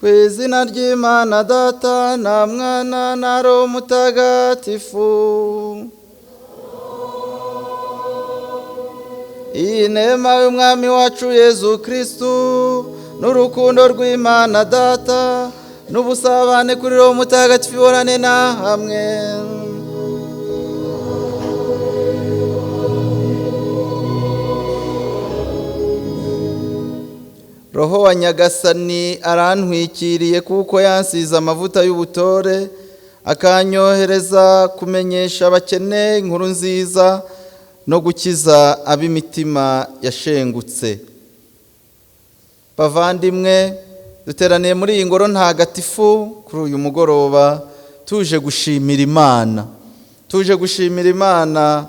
Ku izina ry'Imana Data na Mwana na Roho Mutagatifu. Inema y'Umwami wacu Yezu Kristu n'urukundo rw'Imana Data n'ubusabane kuri Roho Mutagatifu ihorane na hamwe. Roho wa Nyagasani arantwikiriye kuko yansize amavuta y'ubutore, akanyohereza kumenyesha abakene inkuru nziza no gukiza ab'imitima yashengutse. Bavandimwe, duteraniye muri iyi ngoro ntagatifu kuri uyu mugoroba tuje gushimira Imana. Tuje gushimira Imana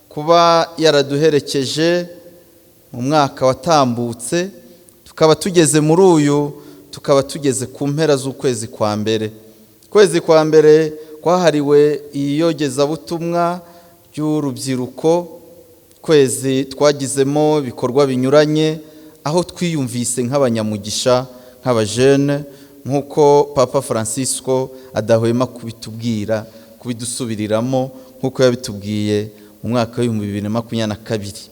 kuba yaraduherekeje mu mwaka watambutse, tukaba tugeze muri uyu, tukaba tugeze ku mpera z'ukwezi kwa mbere. Kwezi kwa mbere kwahariwe iyogezabutumwa ry'urubyiruko, kwezi twagizemo ibikorwa binyuranye aho twiyumvise nk'abanyamugisha, nk'abajene, nk'uko Papa Francisco adahwema kubitubwira, kubidusubiriramo nk'uko yabitubwiye mu mwaka w'ibihumbi bibiri na makumyabiri na kabiri.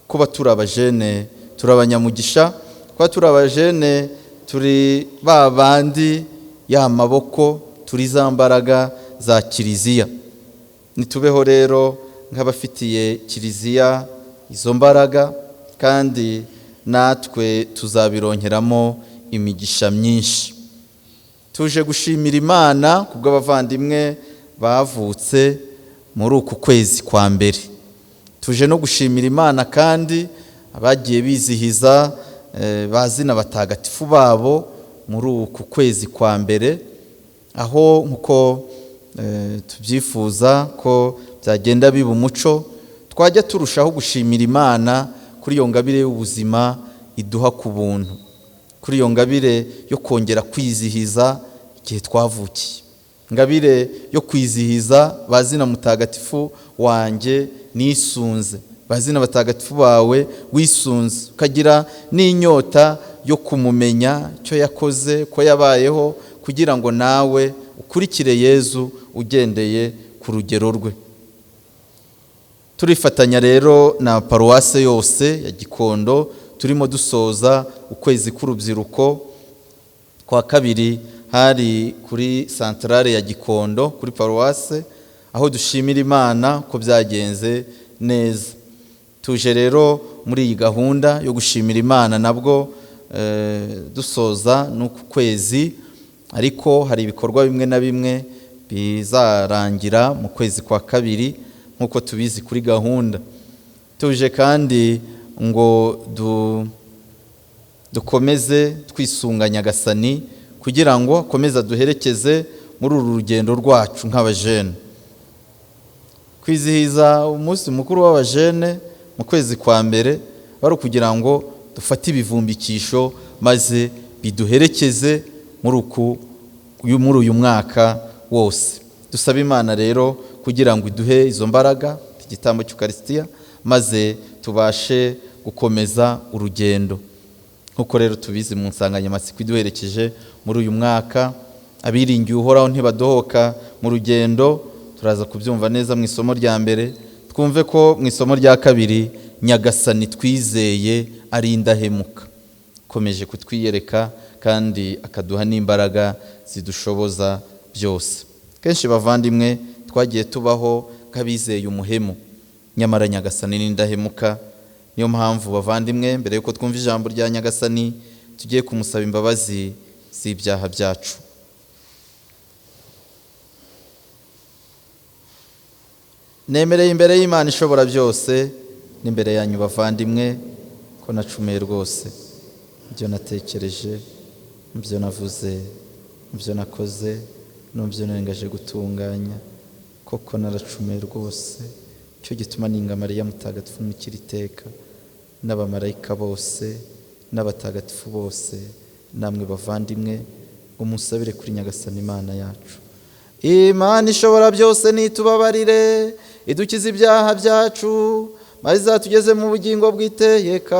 Kuba turi abajene turi abanyamugisha, kuba turi abajene turi ba bandi ya maboko, turi za mbaraga za Kiliziya. Nitubeho rero nk'abafitiye Kiliziya izo mbaraga, kandi natwe tuzabironkeramo imigisha myinshi. Tuje gushimira Imana kubw'abavandimwe bavutse muri uku kwezi kwa mbere. Tuje no gushimira Imana kandi abagiye bizihiza bazina batagatifu babo muri uku kwezi kwa mbere, aho nkuko tubyifuza ko byagenda biba umuco, twajya turushaho gushimira Imana kuri iyo ngabire y'ubuzima iduha ku buntu, kuri iyo ngabire yo kongera kwizihiza igihe twavukiye, ngabire yo kwizihiza bazina mutagatifu wanjye nisunze, bazina batagatifu bawe wisunze, ukagira n'inyota yo kumumenya icyo yakoze, ko yabayeho, kugira ngo nawe ukurikire Yezu ugendeye ku rugero rwe. Turifatanya rero na paruwase yose ya Gikondo, turimo dusoza ukwezi k'urubyiruko. Kwa kabiri hari kuri santarare ya Gikondo kuri paruwase, aho dushimira Imana ko byagenze neza. Tuje rero muri iyi gahunda yo gushimira Imana nabwo dusoza n'uku kwezi, ariko hari ibikorwa bimwe na bimwe bizarangira mu kwezi kwa kabiri nk'uko tubizi kuri gahunda. Tuje kandi ngo dukomeze twisunga Nyagasani kugira ngo akomeze aduherekeze muri uru rugendo rwacu nk'abajene. Kwizihiza umunsi mukuru w'abajene mu kwezi kwa mbere bari kugira ngo dufate ibivumbikisho maze biduherekeze muri uyu mwaka wose. Dusaba Imana rero kugira ngo iduhe izo mbaraga, igitambo cy'Ukarisitiya, maze tubashe gukomeza urugendo. Nkuko rero tubizi mu nsanganyamatsiko iduherekeje muri uyu mwaka, abiringiye Uhoraho ntibadohoka mu rugendo. Turaza kubyumva neza mu isomo rya mbere, twumve ko mu isomo rya kabiri Nyagasani twizeye ari indahemuka, akomeje kutwiyereka kandi akaduha n'imbaraga zidushoboza byose. Kenshi bavandimwe twagiye tubaho nk'abizeye umuhemu, nyamara Nyagasani ni indahemuka. Niyo mpamvu bavandimwe, mbere yuko twumva ijambo rya Nyagasani, tugiye kumusaba imbabazi z'ibyaha byacu. Nemereye imbere y'Imana ishobora byose n'imbere yanyu bavandimwe ko nacumuye rwose, ibyo natekereje, ibyo navuze, ibyo nakoze, n'ibyo nirengaje gutunganya, koko naracumuye rwose. Cyo gituma ninga Mariya mutagatifu mukiri iteka, n'abamarayika bose n'abatagatifu bose, namwe bavandimwe, ngo musabire kuri Nyagasani Imana yacu. Imana ishobora byose nitubabarire, idukize ibyaha byacu, maze izatugeze mu bugingo bw'iteka.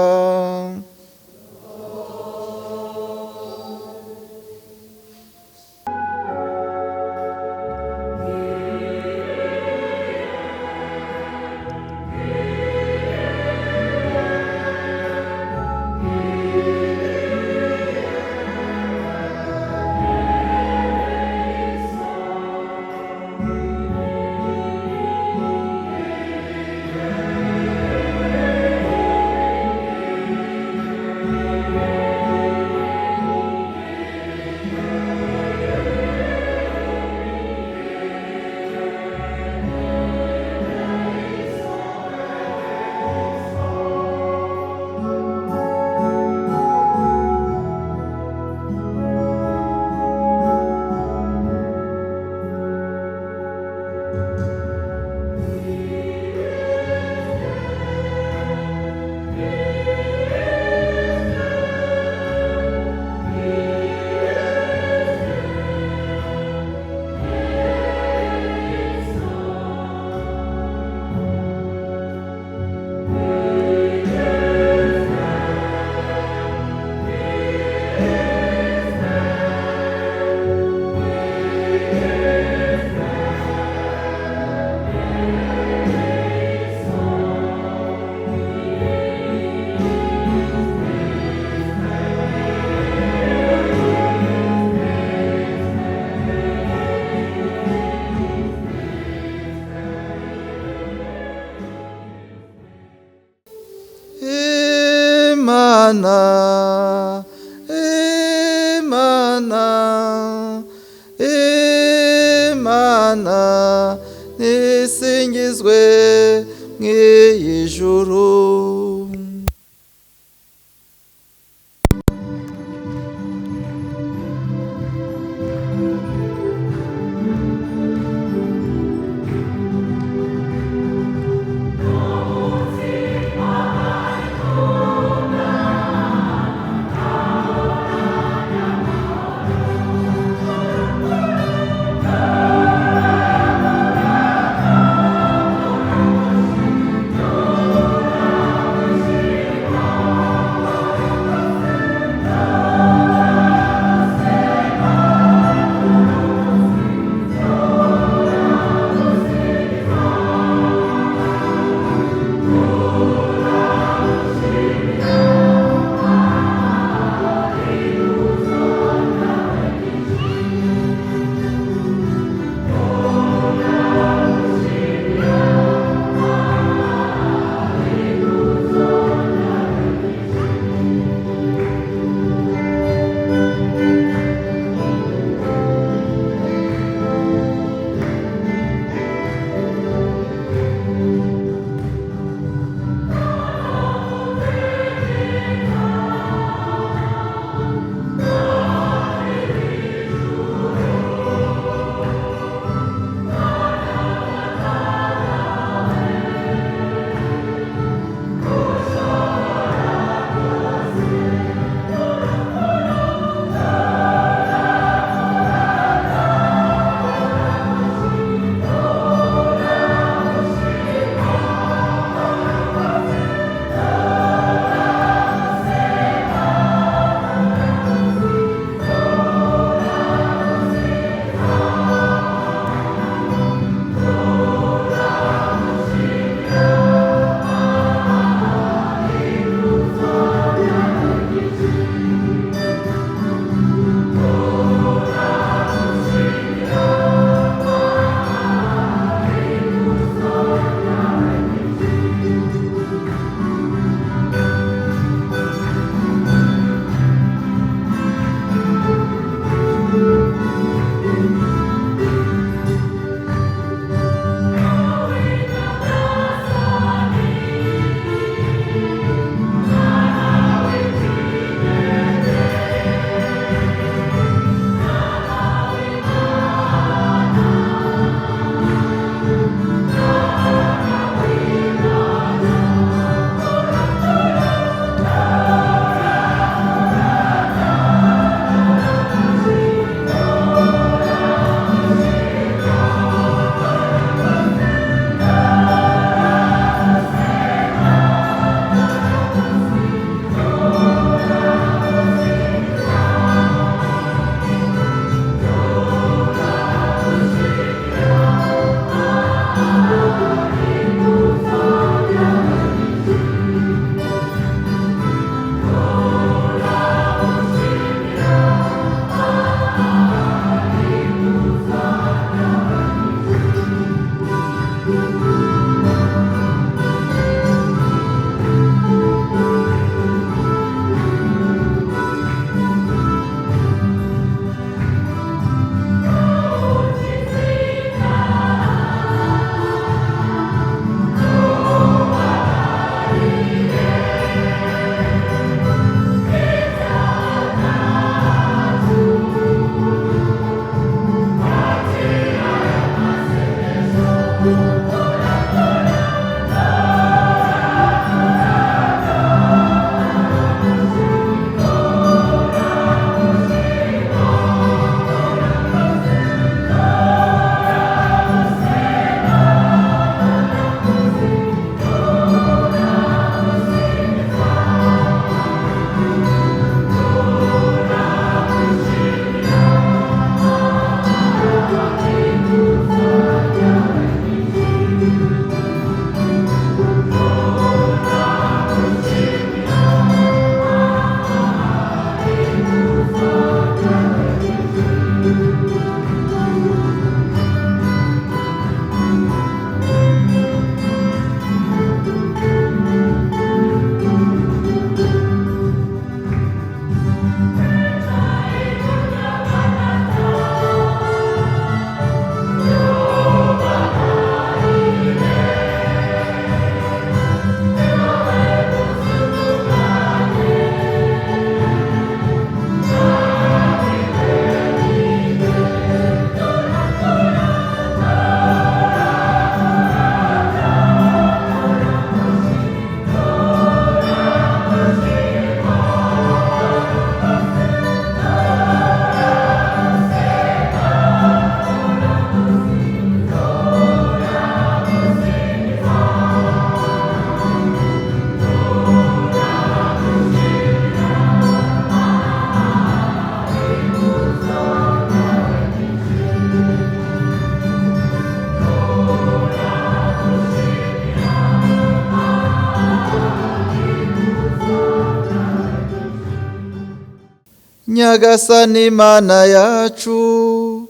Nyagasani Imana yacu,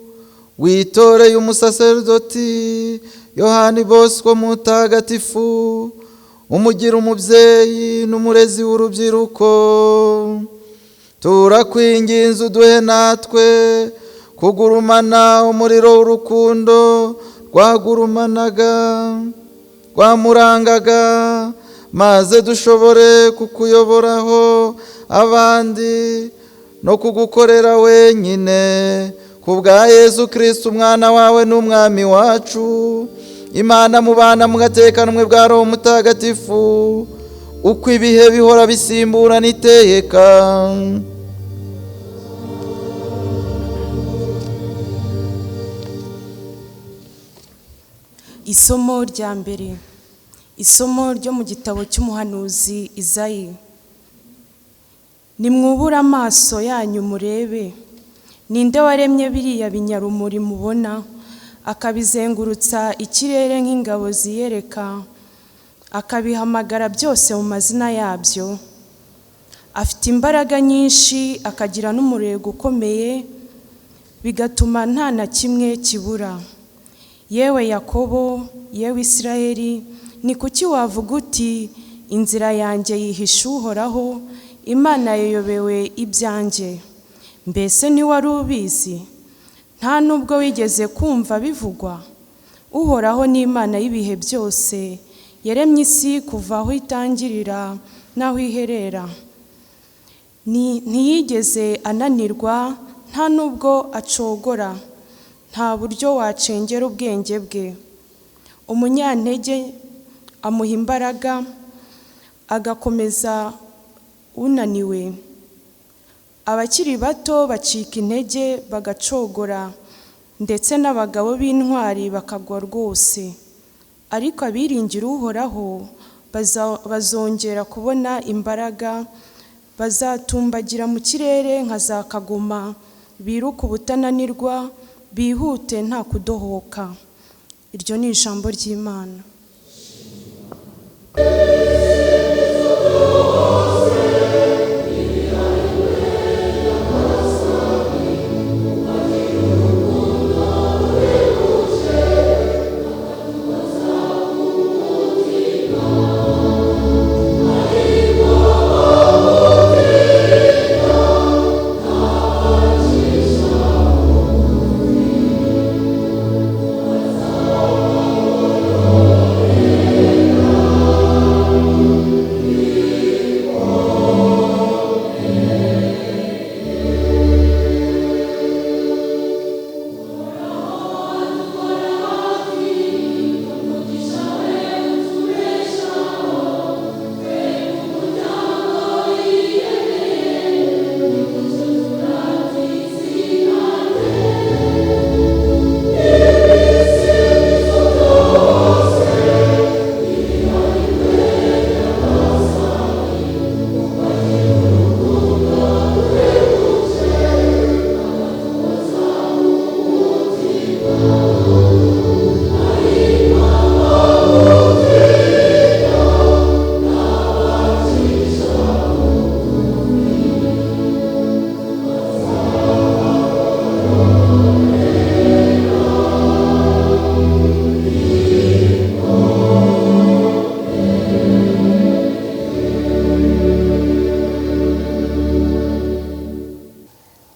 witoreye umusaserdoti Yohani Bosco mutagatifu, umugira umubyeyi n'umurezi w'urubyiruko. Turakwinginze uduhe natwe kugurumana umuriro w'urukundo rwagurumanaga rwamurangaga, maze dushobore kukuyoboraho abandi no kugukorera wenyine, ku bwa Yezu Kristu umwana wawe n'umwami wacu. Imana mubana mugatekanwe bwa Roho Mutagatifu, uko ibihe bihora bisimburana iteka. Isomo rya mbere, isomo ryo mu gitabo cy'umuhanuzi Izayi. Nimwubure amaso yanyu murebe, ninde waremye biriya binyarumuri mubona, akabizengurutsa ikirere nk'ingabo ziyereka, akabihamagara byose mu mazina yabyo? Afite imbaraga nyinshi, akagira n'umurego ukomeye, bigatuma nta na kimwe kibura. Yewe Yakobo, yewe Isirayeli, ni kuki wavuga uti inzira yanjye yihishe Uhoraho, Imana yayobewe ibyanjye? Mbese ntiwari ubizi? Nta nubwo wigeze kumva bivugwa? Uhoraho ni Imana y'ibihe byose, yaremye isi kuva aho itangirira n'aho iherera. Ntiyigeze ananirwa, nta nubwo acogora, nta buryo wacengera ubwenge bwe. Umunyantege amuha imbaraga, agakomeza unaniwe. Abakiri bato bacika intege bagacogora, ndetse n'abagabo b'intwari bakagwa rwose. Ariko abiringira Uhoraho bazongera kubona imbaraga, bazatumbagira mu kirere nka za kagoma, biruka ubutananirwa, bihute nta kudohoka. Iryo ni ijambo ry'Imana.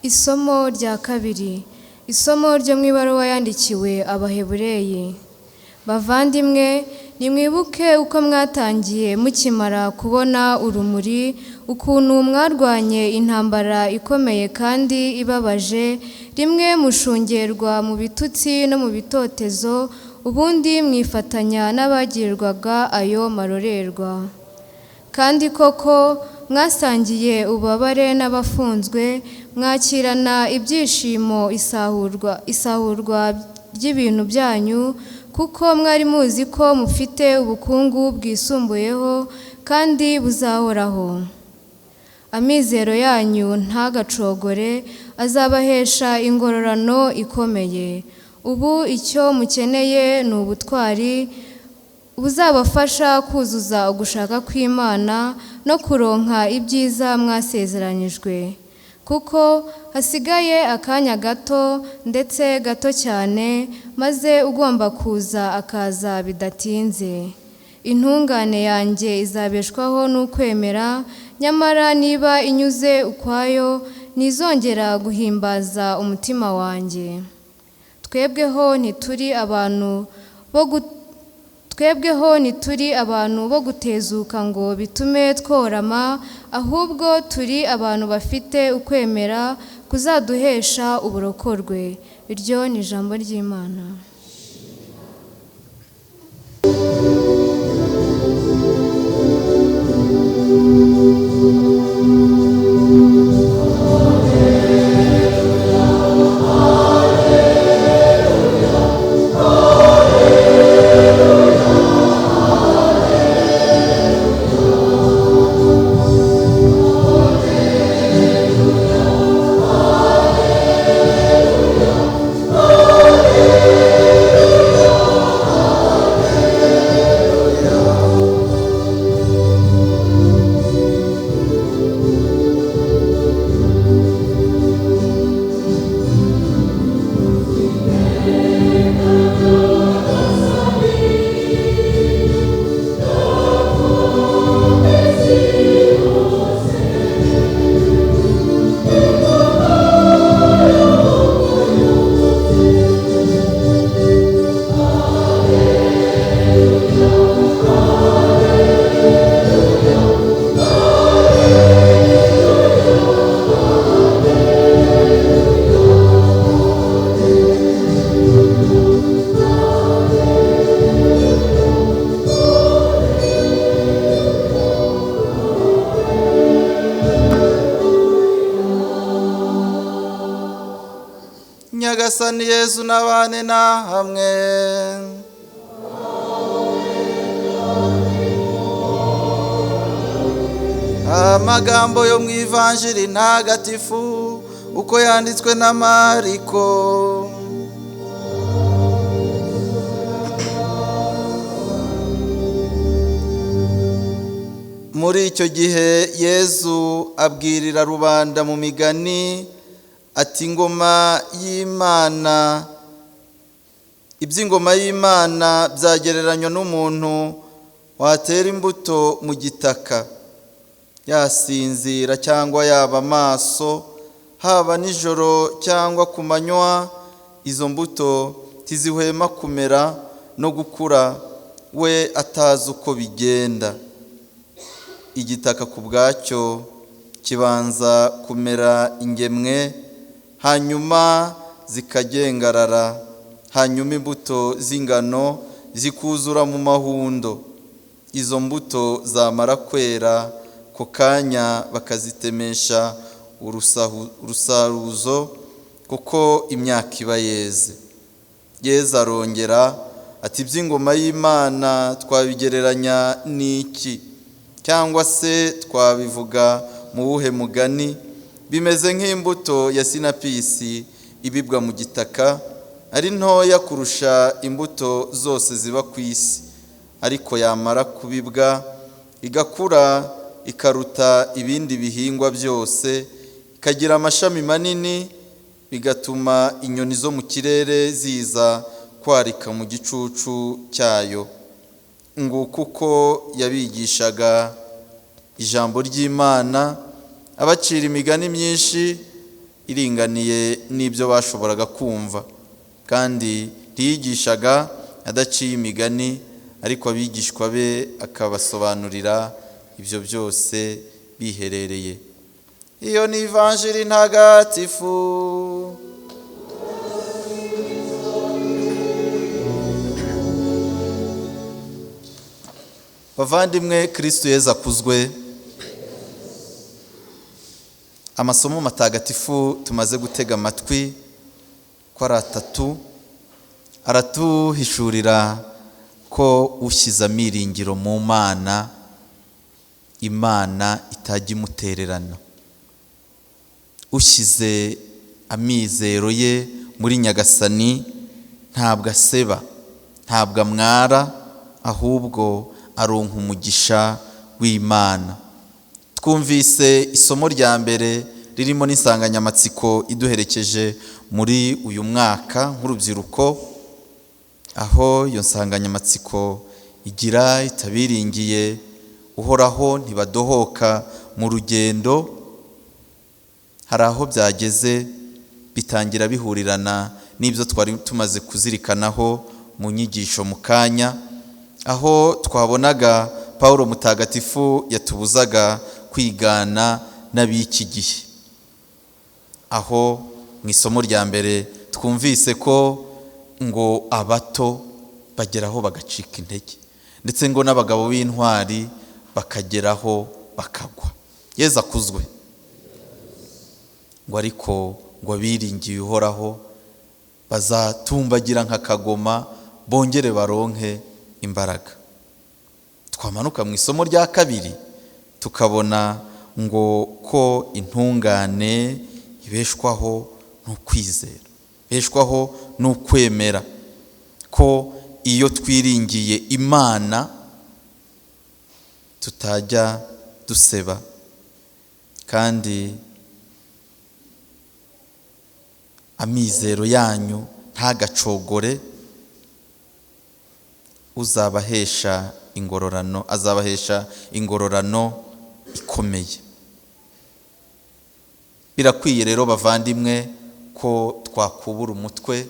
Isomo rya kabiri, isomo ryo mu ibaruwa yandikiwe Abahebureyi. Bavandimwe, nimwibuke uko mwatangiye mukimara kubona urumuri, ukuntu mwarwanye intambara ikomeye kandi ibabaje, rimwe mushungerwa mu bitutsi no mu bitotezo, ubundi mwifatanya n'abagirirwaga ayo marorerwa. Kandi koko mwasangiye ububabare n'abafunzwe, mwakirana ibyishimo isahurwa ry'ibintu byanyu, kuko mwari muzi ko mufite ubukungu bwisumbuyeho kandi buzahoraho. Amizero yanyu ntagacogore, azabahesha ingororano ikomeye. Ubu icyo mukeneye ni ubutwari buzabafasha kuzuza ugushaka kw'Imana no kuronka ibyiza mwasezeranyijwe. Kuko hasigaye akanya gato, ndetse gato cyane, maze ugomba kuza akaza bidatinze. Intungane yanjye izabeshwaho n'ukwemera, nyamara niba inyuze ukwayo, ntizongera guhimbaza umutima wanjye. Twebweho ntituri abantu bo Twebweho ntituri abantu bo gutezuka ngo bitume tworama, ahubwo turi abantu bafite ukwemera kuzaduhesha uburokorwe. Iryo ni ijambo ry'Imana. Nyagasani Yezu n'abane na hamwe. Amagambo yo mu Ivanjiri ntagatifu uko yanditswe na Mariko. Muri icyo gihe Yezu abwirira rubanda mu migani ati: ingoma y'Imana, iby'ingoma y'Imana byagereranywa n'umuntu watera imbuto mu gitaka, yasinzira cyangwa yaba amaso, haba nijoro cyangwa ku manywa, izo mbuto ntizihwema kumera no gukura, we atazi uko bigenda. Igitaka ku bwacyo kibanza kumera ingemwe, hanyuma zikagengarara, hanyuma imbuto z'ingano zikuzura mu mahundo. Izo mbuto zamara kwera ku kanya bakazitemesha urusaruzo, kuko imyaka iba yeze. Yezu arongera ati: iby'ingoma y'Imana twabigereranya n'iki? Cyangwa se twabivuga mu wuhe mugani? Bimeze nk'imbuto ya sinapisi ibibwa mu gitaka, ari ntoya kurusha imbuto zose ziba ku isi, ariko yamara kubibwa igakura ikaruta ibindi bihingwa byose, ikagira amashami manini, bigatuma inyoni zo mu kirere ziza kwarika mu gicucu cyayo. Nguko uko yabigishaga ijambo ry'Imana, abacira imigani myinshi iringaniye n'ibyo bashoboraga kumva, kandi ntiyigishaga adaciye imigani, ariko abigishwa be akabasobanurira ibyo byose biherereye. Iyo ni Ivanjiri ntagatifu. Bavandimwe, Kristo Yezu akuzwe. Amasomo matagatifu tumaze gutega amatwi ko ari atatu aratuhishurira ko ushyize amiringiro mu Mana, Imana itajya imutererana. Ushyize amizero ye muri Nyagasani ntabwo aseba, ntabwo amwara, ahubwo aronka umugisha w'Imana. Twumvise isomo rya mbere ririmo n'insanganyamatsiko iduherekeje muri uyu mwaka nk'urubyiruko, aho iyo nsanganyamatsiko igira itabiringiye Uhoraho ntibadohoka mu rugendo. Hari aho byageze bitangira bihurirana n'ibyo twari tumaze kuzirikanaho mu nyigisho mu kanya, aho twabonaga Paulo Mutagatifu yatubuzaga kwigana n'ab'iki gihe, aho mu isomo rya mbere twumvise ko ngo abato bageraho bagacika intege, ndetse ngo n'abagabo b'intwari bakageraho bakagwa. Yezu akuzwe. Ngo ariko ngo abiringiye Uhoraho bazatumbagira nka kagoma, bongere baronke imbaraga. Twamanuka mu isomo rya kabiri tukabona ngo ko intungane ibeshwaho n'ukwizera, ibeshwaho n'ukwemera, ko iyo twiringiye Imana tutajya duseba, kandi amizero yanyu ntagacogore, uzabahesha ingororano, azabahesha ingororano ikomeye. Birakwiye rero bavandimwe ko twakubura umutwe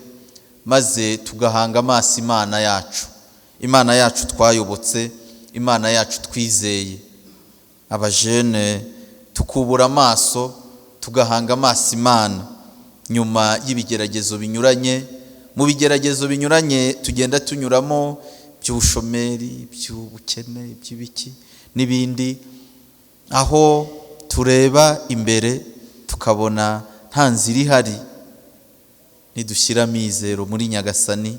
maze tugahanga amaso Imana yacu, Imana yacu twayobotse, Imana yacu twizeye. Abajene tukubura amaso tugahanga amaso Imana nyuma y'ibigeragezo binyuranye. Mu bigeragezo binyuranye tugenda tunyuramo, by'ubushomeri, by'ubukene, by'ibiki n'ibindi, aho tureba imbere tukabona nta nzira ihari. Nidushyira amizero muri Nyagasani,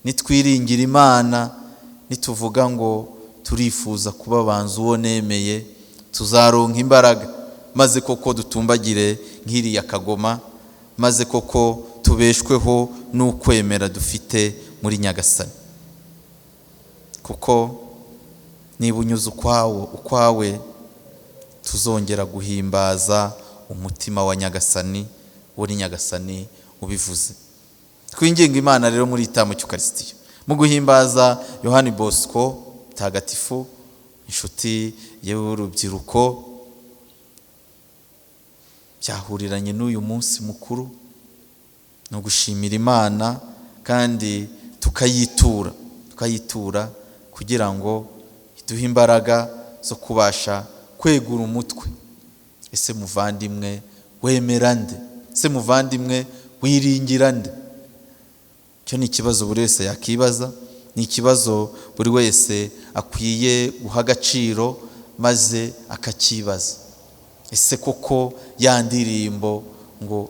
nitwiringira Imana, nituvuga ngo turifuza kubabanza uwo nemeye, tuzaronka imbaraga maze koko dutumbagire nk'iriya kagoma, maze koko tubeshweho n'ukwemera dufite muri Nyagasani. Kuko niba unyuze ukwawe, tuzongera guhimbaza umutima wa Nyagasani, uwo ni Nyagasani ubivuze. Twinginga Imana rero muri igitambo cy'Ukaristiya mu guhimbaza Yohani Bosco Mutagatifu, inshuti y'urubyiruko, byahuriranye n'uyu munsi mukuru no gushimira Imana, kandi tukayitura, tukayitura kugira ngo iduhe imbaraga zo kubasha kwegura umutwe. Ese muvandimwe wemera nde? Ese muvandimwe wiringira nde? Icyo ni ikibazo buri wese yakibaza, ni ikibazo buri wese akwiye guha agaciro maze akakibaza. Ese koko ya ndirimbo ngo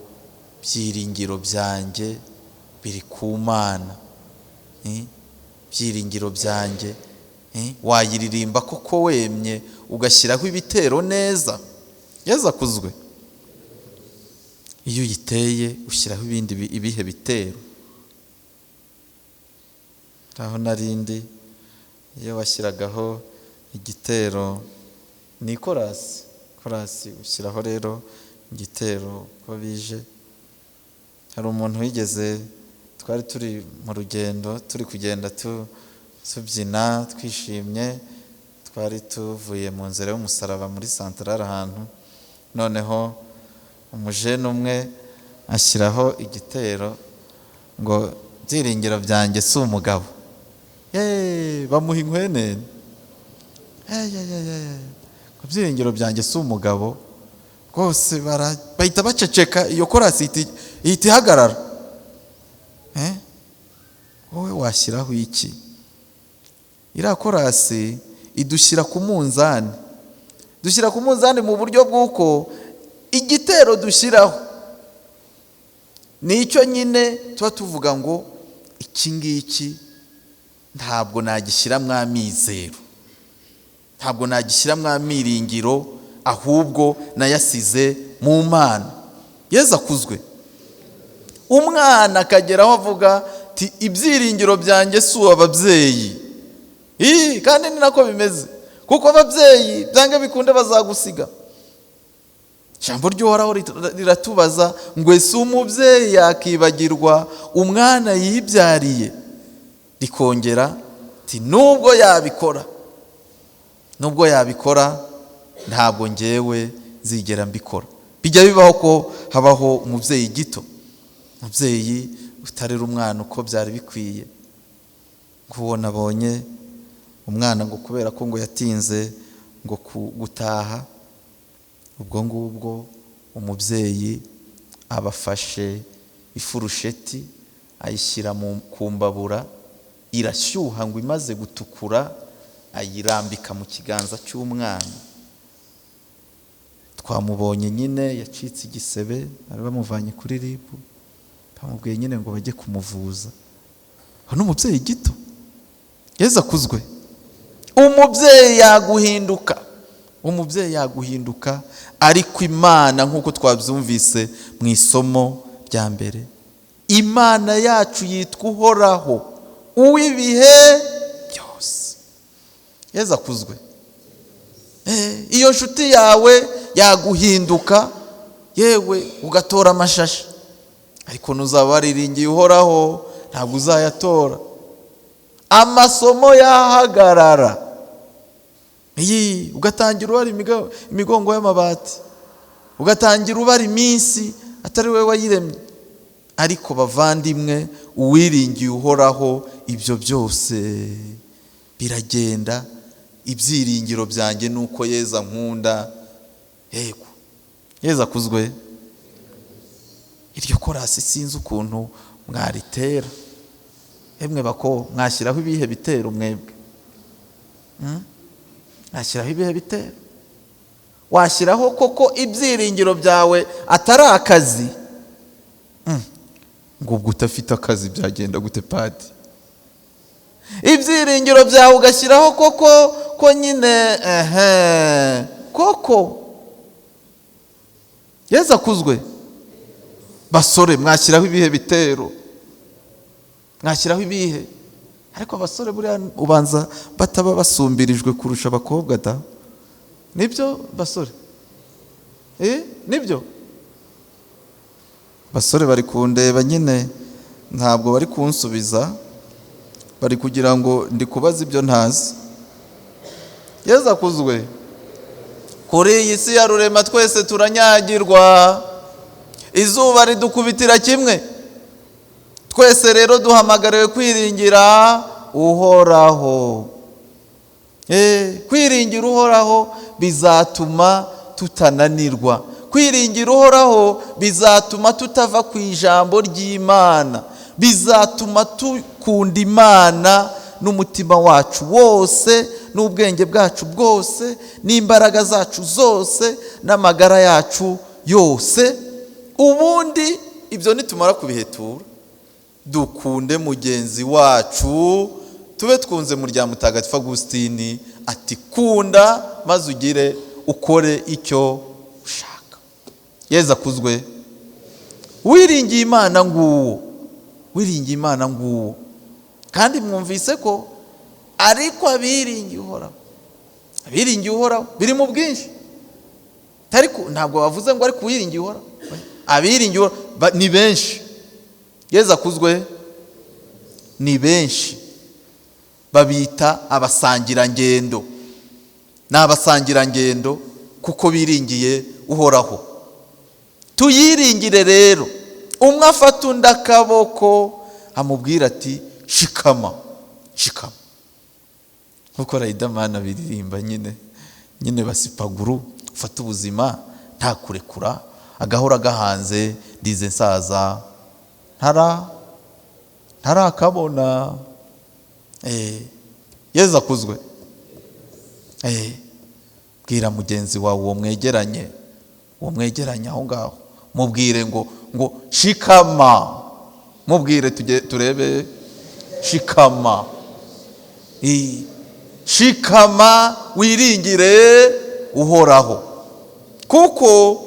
byiringiro byanjye biri ku Mana, byiringiro byanjye, wayiririmba koko wemye ugashyiraho ibitero neza? Yezu akuzwe. Iyo uyiteye ushyiraho ibindi ibihe bitero. Aho narindi iyo washyiragaho igitero ni korasi, korasi ushyiraho rero igitero ko bije. Hari umuntu wigeze, twari turi mu rugendo turi kugenda tubyina twishimye, twari tuvuye mu nzira y'umusaraba muri santarari ahantu, noneho umujene umwe ashyiraho igitero ngo byiringiro byanjye si umugabo. Bamuha inkwenene. Ngo byiringiro byanjye si umugabo, rwose bahita baceceka, iyo korasi ihita ihagarara. Wowe washyiraho iki? Iriya korasi idushyira ku munzani, dushyira ku munzani mu buryo bw'uko igitero dushyiraho nicyo nyine tuba tuvuga ngo iki ngiki ntabwo nagishyiramo amizero, ntabwo nagishyiramo amiringiro, ahubwo nayasize mu Mana. Yezu akuzwe. Umwana akageraho avuga ati ibyiringiro byanjye si ababyeyi. Kandi ni nako bimeze, kuko ababyeyi byange bikunde bazagusiga. Ijambo ry'Uhoraho riratubaza ngo ese umubyeyi yakibagirwa umwana yibyariye? Rikongera ati nubwo yabikora, nubwo yabikora ntabwo ngewe zigera mbikora. Bijya bibaho ko habaho umubyeyi gito, umubyeyi utarera umwana uko byari bikwiye. Nk'uwo nabonye umwana ngo kubera ko ngo yatinze ngo gutaha, ubwo ngubwo umubyeyi abafashe ifurusheti ayishyira ku mbabura, irashyuha ngo imaze gutukura ayirambika mu kiganza cy'umwana. Twamubonye nyine yacitse igisebe, bari bamuvanye kuri RIB, bamubwiye nyine ngo bajye kumuvuza. Hano umubyeyi gito, Yezu akuzwe. Umubyeyi yaguhinduka, umubyeyi yaguhinduka, ariko Imana nk'uko twabyumvise mu isomo rya mbere, Imana yacu yitwa Uhoraho uw'ibihe byose. Yezu akuzwe. Iyo nshuti yawe yaguhinduka, yewe ugatora amashashi, ariko ntuzaba wariringiye Uhoraho, ntabwo uzayatora. Amasomo yahagarara, iyi ugatangira ubara imigongo y'amabati, ugatangira ubara iminsi atari wowe wayiremye. Ariko bavandimwe, uwiringiye Uhoraho ibyo byose biragenda. Ibyiringiro byanjye nuko Yezu ankunda. Yego, Yezu akuzwe. Iryo korasi sinzi ukuntu mwaritera. Emwe bako mwashyiraho ibihe bitero mwebwe? Mwashyiraho ibihe bitero? Washyiraho koko ibyiringiro byawe atari akazi? Ngo ubwo utafite akazi byagenda gute padi? Ibyiringiro byawe ugashyiraho koko ko nyine ehe koko. Yezu akuzwe. Basore mwashyiraho ibihe bitero, mwashyiraho ibihe. Ariko abasore buriya ubanza bataba basumbirijwe kurusha abakobwa da. Nibyo basore? Nibyo? Basore bari kundeba nyine, ntabwo bari kunsubiza, bari kugira ngo ndi kubaza ibyo ntazi. Yezu akuzwe. Kuri iyi si ya rurema twese turanyagirwa, izuba ridukubitira kimwe. Twese rero duhamagariwe kwiringira Uhoraho. Kwiringira Uhoraho bizatuma tutananirwa. Kwiringira Uhoraho bizatuma tutava ku ijambo ry'Imana, bizatuma tukunda Imana n'umutima wacu wose, n'ubwenge bwacu bwose, n'imbaraga zacu zose, n'amagara yacu yose. Ubundi ibyo nitumara kubihetura, dukunde mugenzi wacu, tube twunze mu rya Mutagatifu Agustini ati kunda maze ugire ukore icyo ushaka. Yezu akuzwe. Wiringiye Imana nguwo, wiringiye Imana nguwo. Kandi mwumvise ko ariko abiringiye Uhoraho, abiringiye Uhoraho biri mu bwinshi. Ariko ntabwo bavuze ngo ariko uwiringiye Uhoraho, abiringiye Uhoraho ni benshi. Yezu akuzwe. Ni benshi, babita abasangirangendo. Ni abasangirangendo kuko biringiye Uhoraho. Tuyiringire rero. Umwe afata undi akaboko amubwira ati shikama, shikama. Nkuko Riderman abiririmba nyine, nyine basipaguru, ufata ubuzima nta kurekura, agahora gahanze, ndize nsaza ntarakabona. Yezu akuzwe. Bwira mugenzi wawe uwo mwegeranye, uwo mwegeranye aho ngaho, mubwire ngo shikama, mubwire turebe shikama. Shikama wiringire Uhoraho. Kuko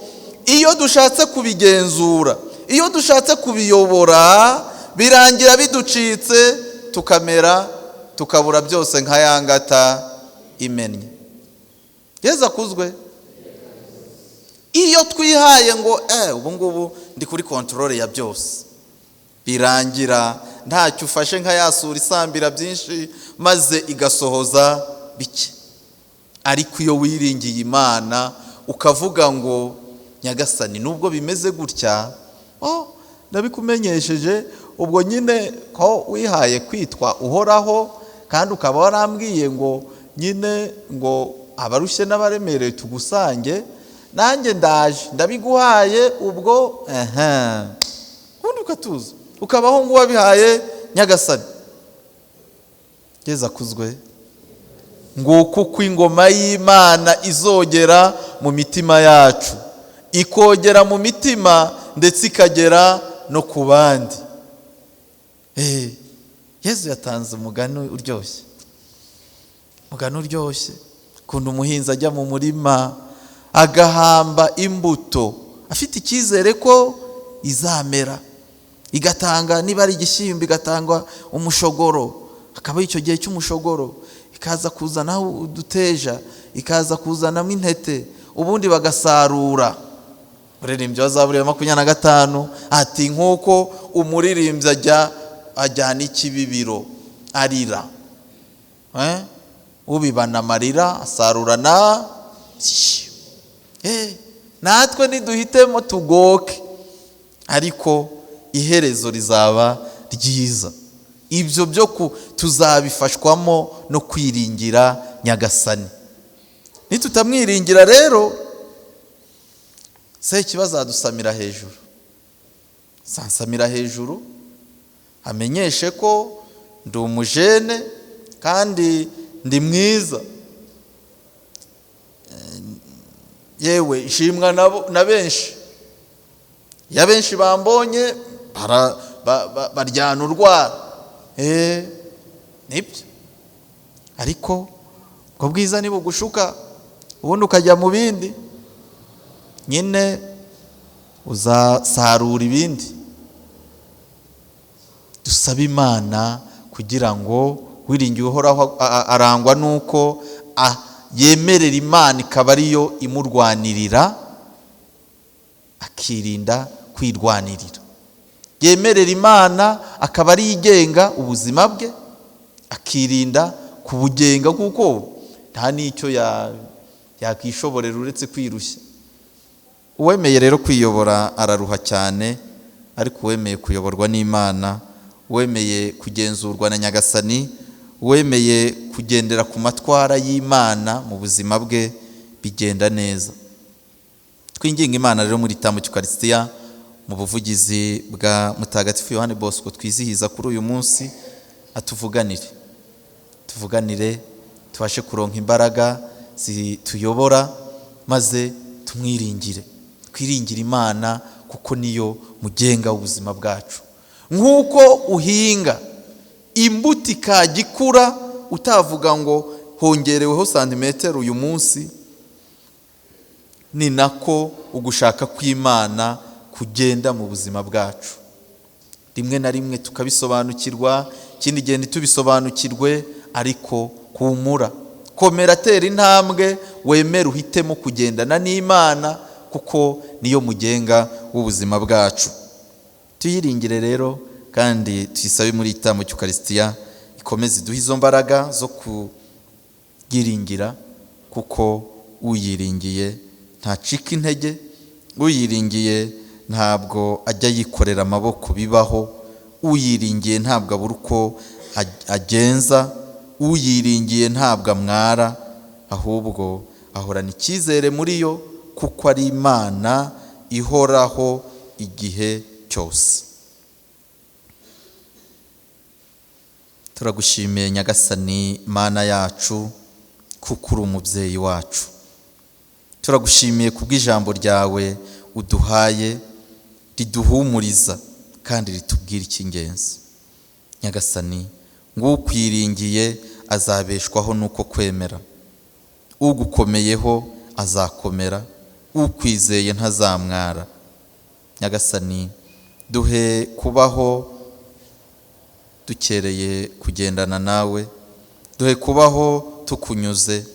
iyo dushatse kubigenzura, iyo dushatse kubiyobora, birangira biducitse, tukamera tukabura byose nka yangata imennye. Yezu akuzwe. Iyo twihaye ngo ubu ngubu ndi kuri contrôle ya byose, birangira ntacyo ufashe, nka yasura isambira byinshi maze igasohoza bike. Ariko iyo wiringiye Imana ukavuga ngo: "Nyagasani, nubwo bimeze gutya, oh, ndabikumenyesheje, ubwo nyine ko wihaye kwitwa Uhoraho, kandi ukaba warambwiye ngo nyine ngo abarushye n'abaremerewe tugusange, nanjye ndaje, ndabiguhaye ubwo." Ehe, ubundi ukatuza, ukabaho ngo wabihaye Nyagasani. Geza akuzwe. Nguko uko ingoma y'Imana izogera mu mitima yacu, ikogera mu mitima ndetse ikagera no ku bandi. Yezu yatanze umugani uryoshye, umugani uryoshye ukuntu umuhinzi ajya mu murima agahamba imbuto afite icyizere ko izamera, igatanga, niba ari igishyimbo igatanga umushogoro, hakaba icyo gihe cy'umushogoro, ikaza kuzanaho uduteja, ikaza kuzanamo intete, ubundi bagasarura. Umuririmbyi wa Zaburi ya 25 ati: "Nk'uko umuririmbyi ajya ajyana ikibibiro arira, ubibana amarira asarurana." Natwe niduhitemo tugoke, ariko iherezo rizaba ryiza. Ibyo byo tuzabifashwamo no kwiringira Nyagasani. Nitutamwiringira rero, Sekibi azadusamira hejuru, sansamira hejuru, amenyeshe ko ndi umujene kandi ndi mwiza, yewe nshimwa na benshi. Iyo abenshi bambonye baryana urwara. Nibyo, ariko ubwo bwiza nibugushuka ubundi ukajya mu bindi, nyine uzasarura ibindi. Dusabe Imana kugira ngo wiringiye Uhoraho arangwa nuko yemerera Imana ikaba ariyo imurwanirira, akirinda kwirwanirira. Yemerera Imana akaba ariyo igenga ubuzima bwe, akirinda kubugenga, kuko nta n'icyo yakishoborera uretse kwirushya. Uwemeye rero kwiyobora araruha cyane, ariko uwemeye kuyoborwa n'Imana, uwemeye kugenzurwa na Nyagasani, uwemeye kugendera ku matwara y'Imana mu buzima bwe, bigenda neza. Twinginga Imana rero muri igitambo cy'Ukarisitiya, mu buvugizi bwa Mutagatifu Yohani Bosco twizihiza kuri uyu munsi, atuvuganire, tuvuganire tubashe kuronka imbaraga zituyobora, maze tumwiringire, twiringire Imana, kuko niyo mugenga w'ubuzima bwacu. Nk'uko uhinga imbuto ikajya ikura, utavuga ngo hongereweho santimetero uyu munsi, ni nako ugushaka kw'Imana kugenda mu buzima bwacu. Rimwe na rimwe tukabisobanukirwa, ikindi gihe ntitubisobanukirwe, ariko humura, komera, tera intambwe, wemere uhitemo kugendana n'Imana, kuko niyo mugenga w'ubuzima bwacu. Tuyiringire rero kandi tuyisabe muri igitambo cy'Ukarisitiya ikomeze iduhe izo mbaraga zo kuyiringira, kuko uyiringiye ntacika intege, uyiringiye ntabwo ajya yikorera amaboko bibaho, uyiringiye ntabwo abura uko agenza, uyiringiye ntabwo amwara, ahubwo ahorana icyizere muri yo, kuko ari Imana ihoraho igihe cyose. Turagushimiye Nyagasani Mana yacu, kuko uri umubyeyi wacu. Turagushimiye kubw'ijambo ryawe uduhaye riduhumuriza kandi ritubwira icy'ingenzi. Nyagasani, ngukwiringiye azabeshwaho nuko kwemera, ugukomeyeho azakomera, ukwizeye ntazamwara. Nyagasani, duhe kubaho dukereye kugendana nawe, duhe kubaho tukunyuze,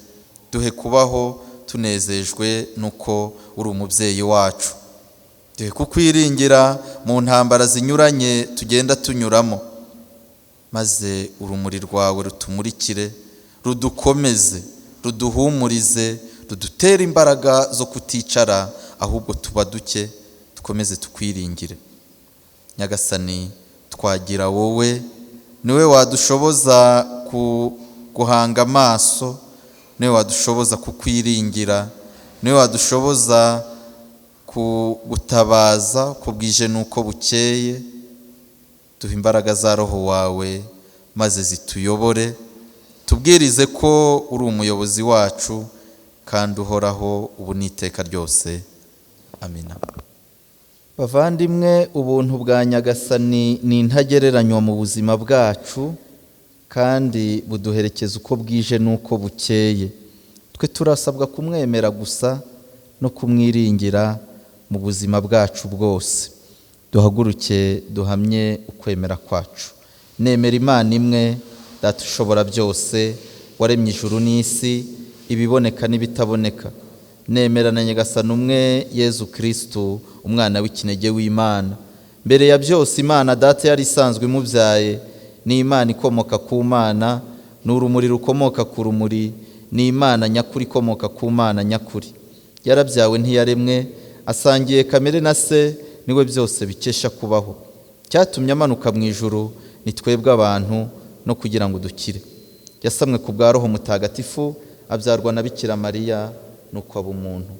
duhe kubaho Tunezejwe nuko uri umubyeyi wacu. Duhe kukwiringira mu ntambara zinyuranye tugenda tunyuramo, maze urumuri rwawe rutumurikire, rudukomeze, ruduhumurize, rudutere imbaraga zo kuticara, ahubwo tuba duke, dukomeze tukwiringire. Nyagasani, twagira wowe, niwe wadushoboza guhanga amaso, niwe wadushoboza kukwiringira, niwe wadushoboza kugutabaza uko bwije n'uko bukeye. Duha imbaraga za roho wawe maze zituyobore, tubwirize ko uri umuyobozi wacu kandi uhoraho ubu n'iteka ryose. Amina. Bavandimwe, ubuntu bwa Nyagasani ni intagereranywa mu buzima bwacu, kandi buduherekeza uko bwije n'uko bukeye. Twe turasabwa kumwemera gusa no kumwiringira mu buzima bwacu bwose. Duhaguruke duhamye ukwemera kwacu. Nemera Imana imwe, Data ushobora byose, waremye ijuru n'isi, ibiboneka n'ibitaboneka. Nemera na Nyagasani umwe, Yezu Kristu, umwana w'ikinege w'Imana. Mbere ya byose Imana Data yari isanzwe imubyaye, ni Imana ikomoka ku Mana, ni urumuri rukomoka ku rumuri, ni Imana nyakuri ikomoka ku Mana nyakuri. Yarabyawe ntiyaremwe, asangiye kamere na se, niwe byose bikesha kubaho. Cyatumye amanuka mu ijuru ni twebwe abantu, no kugira ngo dukire. Yasamwe ku bwa Roho Mutagatifu, abyarwa na Bikira Mariya, nuko aba umuntu.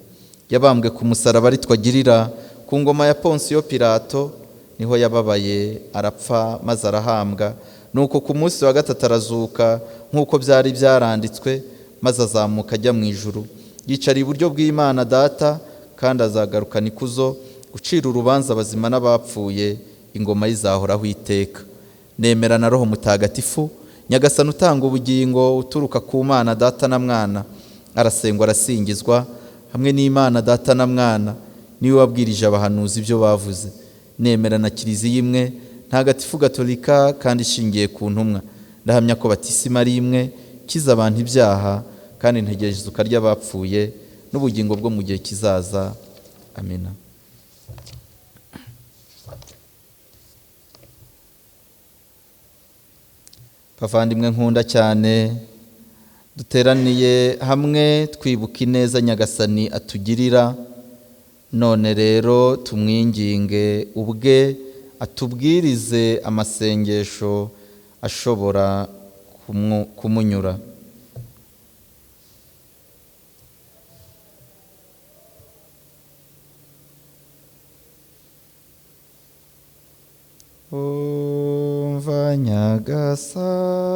Yabambwe ku musaraba ari twagirira, ku ngoma ya Ponsiyo Pilato niho yababaye, arapfa maze arahambwa. Nuko ku munsi wa gatatu arazuka nk'uko byari byaranditswe, maze azamuka ajya mu ijuru, yicara iburyo bw'Imana Data, kandi azagarukana ikuzo gucira urubanza abazima n'abapfuye, ingoma yizahoraho iteka. Nemera na Roho Mutagatifu, Nyagasani utanga ubugingo, uturuka ku Mana Data na Mwana, arasengwa arasingizwa hamwe n'Imana Data na Mwana, niwe wabwirije abahanuzi ibyo bavuze. Nemera na Kiliziya imwe ntagatifu gatolika kandi ishingiye ku ntumwa. Ndahamya ko batisima ari imwe, kiza abantu ibyaha, kandi ntegereje izuka ry'abapfuye n'ubugingo bwo mu gihe kizaza. Amina. Bavandimwe nkunda cyane, duteraniye hamwe twibuka ineza Nyagasani atugirira. None rero tumwinginge ubwe atubwirize amasengesho ashobora kumunyura. Umva Nyagasani,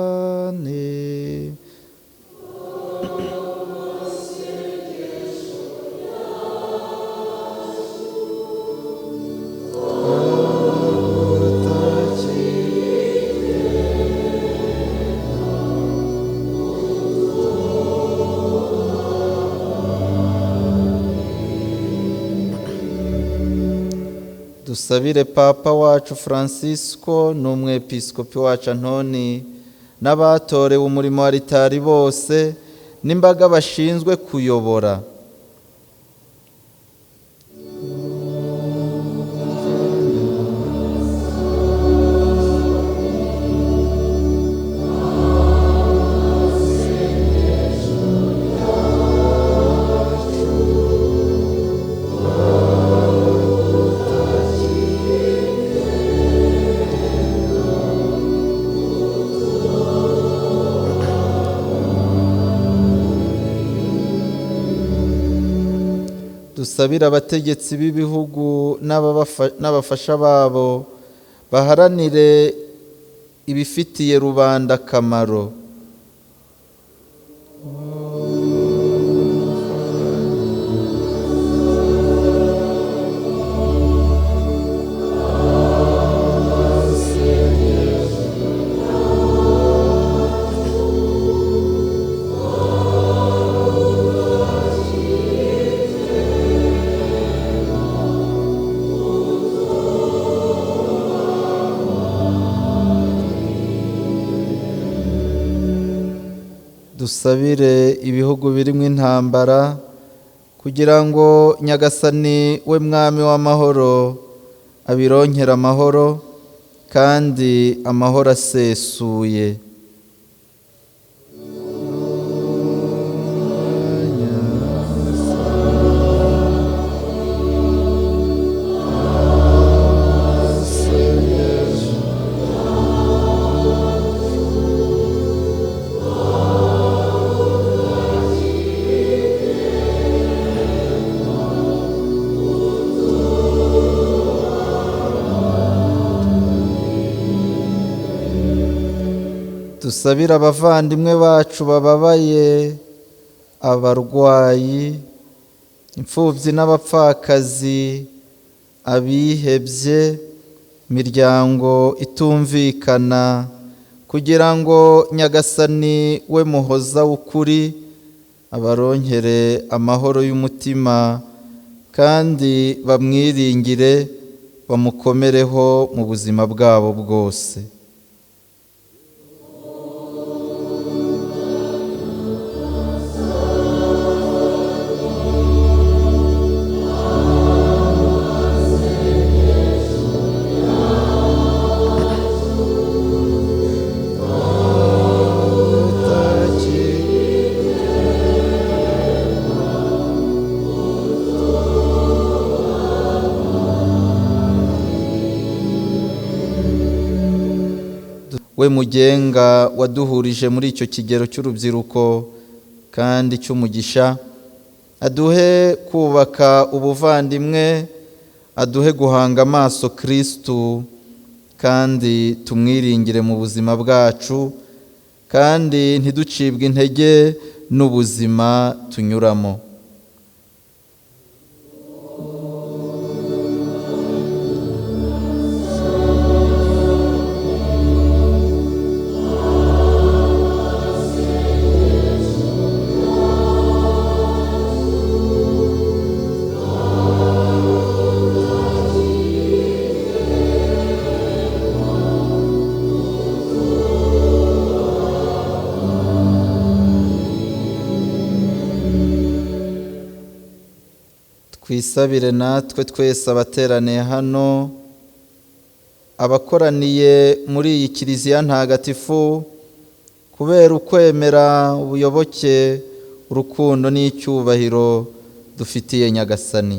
dusabire Papa wacu Francisco n'umwepiskopi wacu Antoni n'abatorewe umurimo wa ritari bose n'imbaga bashinzwe kuyobora. Dusabire abategetsi b'ibihugu n'abafasha babo baharanire ibifitiye rubanda akamaro. Dusabire ibihugu birimo intambara kugira ngo Nyagasani we Mwami w'amahoro abironkere amahoro kandi amahoro asesuye. Dusabire abavandimwe bacu bababaye, abarwayi, imfubyi n'abapfakazi, abihebye, imiryango itumvikana, kugira ngo Nyagasani we muhoza w'ukuri abaronkere amahoro y'umutima kandi bamwiringire, bamukomereho mu buzima bwabo bwose. We mugenga waduhurije muri icyo kigero cy'urubyiruko kandi cy'umugisha, aduhe kubaka ubuvandimwe, aduhe guhanga amaso Kristu kandi tumwiringire mu buzima bwacu, kandi ntiducibwe intege n'ubuzima tunyuramo. Twisabire natwe twese abateraniye hano, abakoraniye muri iyi kiliziya ntagatifu, kubera ukwemera, ubuyoboke, urukundo n'icyubahiro dufitiye Nyagasani.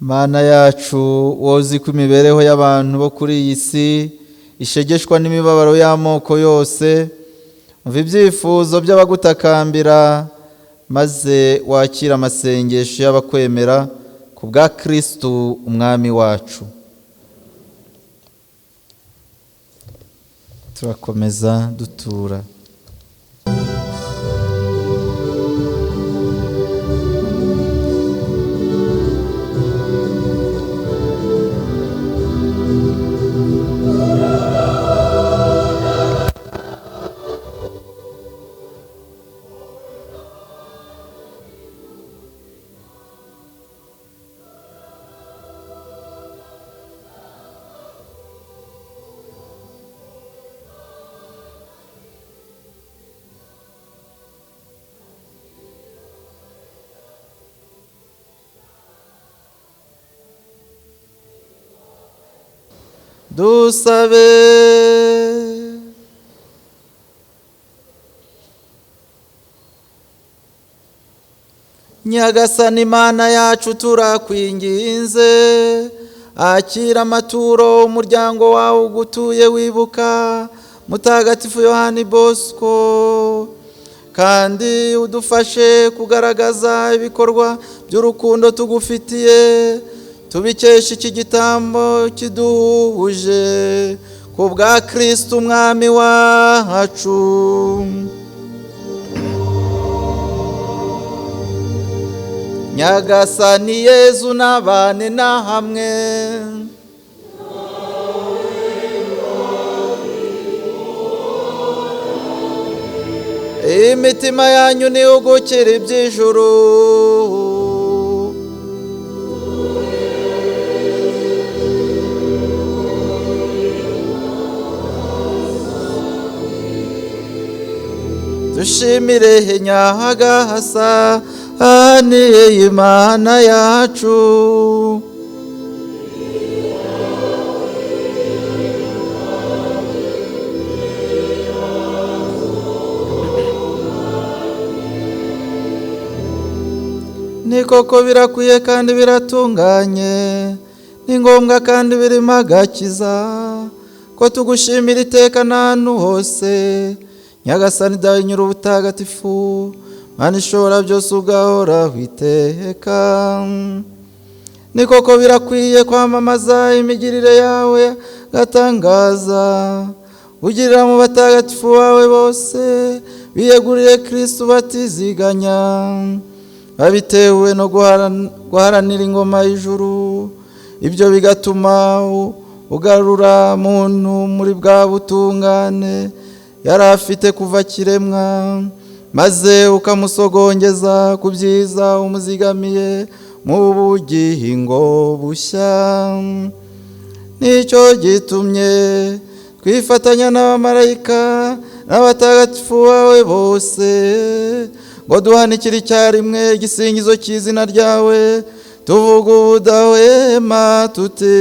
Mana yacu, wozi ko imibereho y'abantu bo kuri iyi si ishegeshwa n'imibabaro y'amoko yose, umva ibyifuzo by'abagutakambira, maze wakire amasengesho y'abakwemera ku bwa Kristu Umwami wacu. Turakomeza dutura. Dusabe. Nyagasani Mana yacu, turakwinginze, akira amaturo umuryango wawe ugutuye wibuka Mutagatifu Yohani Bosco, kandi udufashe kugaragaza ibikorwa by'urukundo tugufitiye, Tubikesha iki gitambo kiduhuje ku bwa Kristo umwami wacu. Nyagasani Yezu nabane na hamwe. Imitima yanyu nihugukire iby'ijuru. Dushimire Nyagasani Imana yacu. Ni koko birakwiye kandi biratunganye, ni ngombwa kandi birimo agakiza, ko tugushimira iteka n'ahantu hose. Nyagasani Dawe Nyir'ubutagatifu, Mana ishobora byose ugahoraho iteka. Ni koko birakwiye kwamamaza imigirire yawe gatangaza, ugirira mu batagatifu bawe bose biyeguriye Kristo batiziganya, babitewe no guharanira ingoma y'ijuru. Ibyo bigatuma ugarura muntu muri bwa butungane yari afite kuva kiremwa, maze ukamusogongeza ku byiza umuzigamiye mu bugingo bushya. Nicyo gitumye twifatanya n'abamarayika n'abatagatifu bawe bose, ngo duhanikire icyarimwe igisingizo cy'izina ryawe, tuvuga ubudahwema tuti: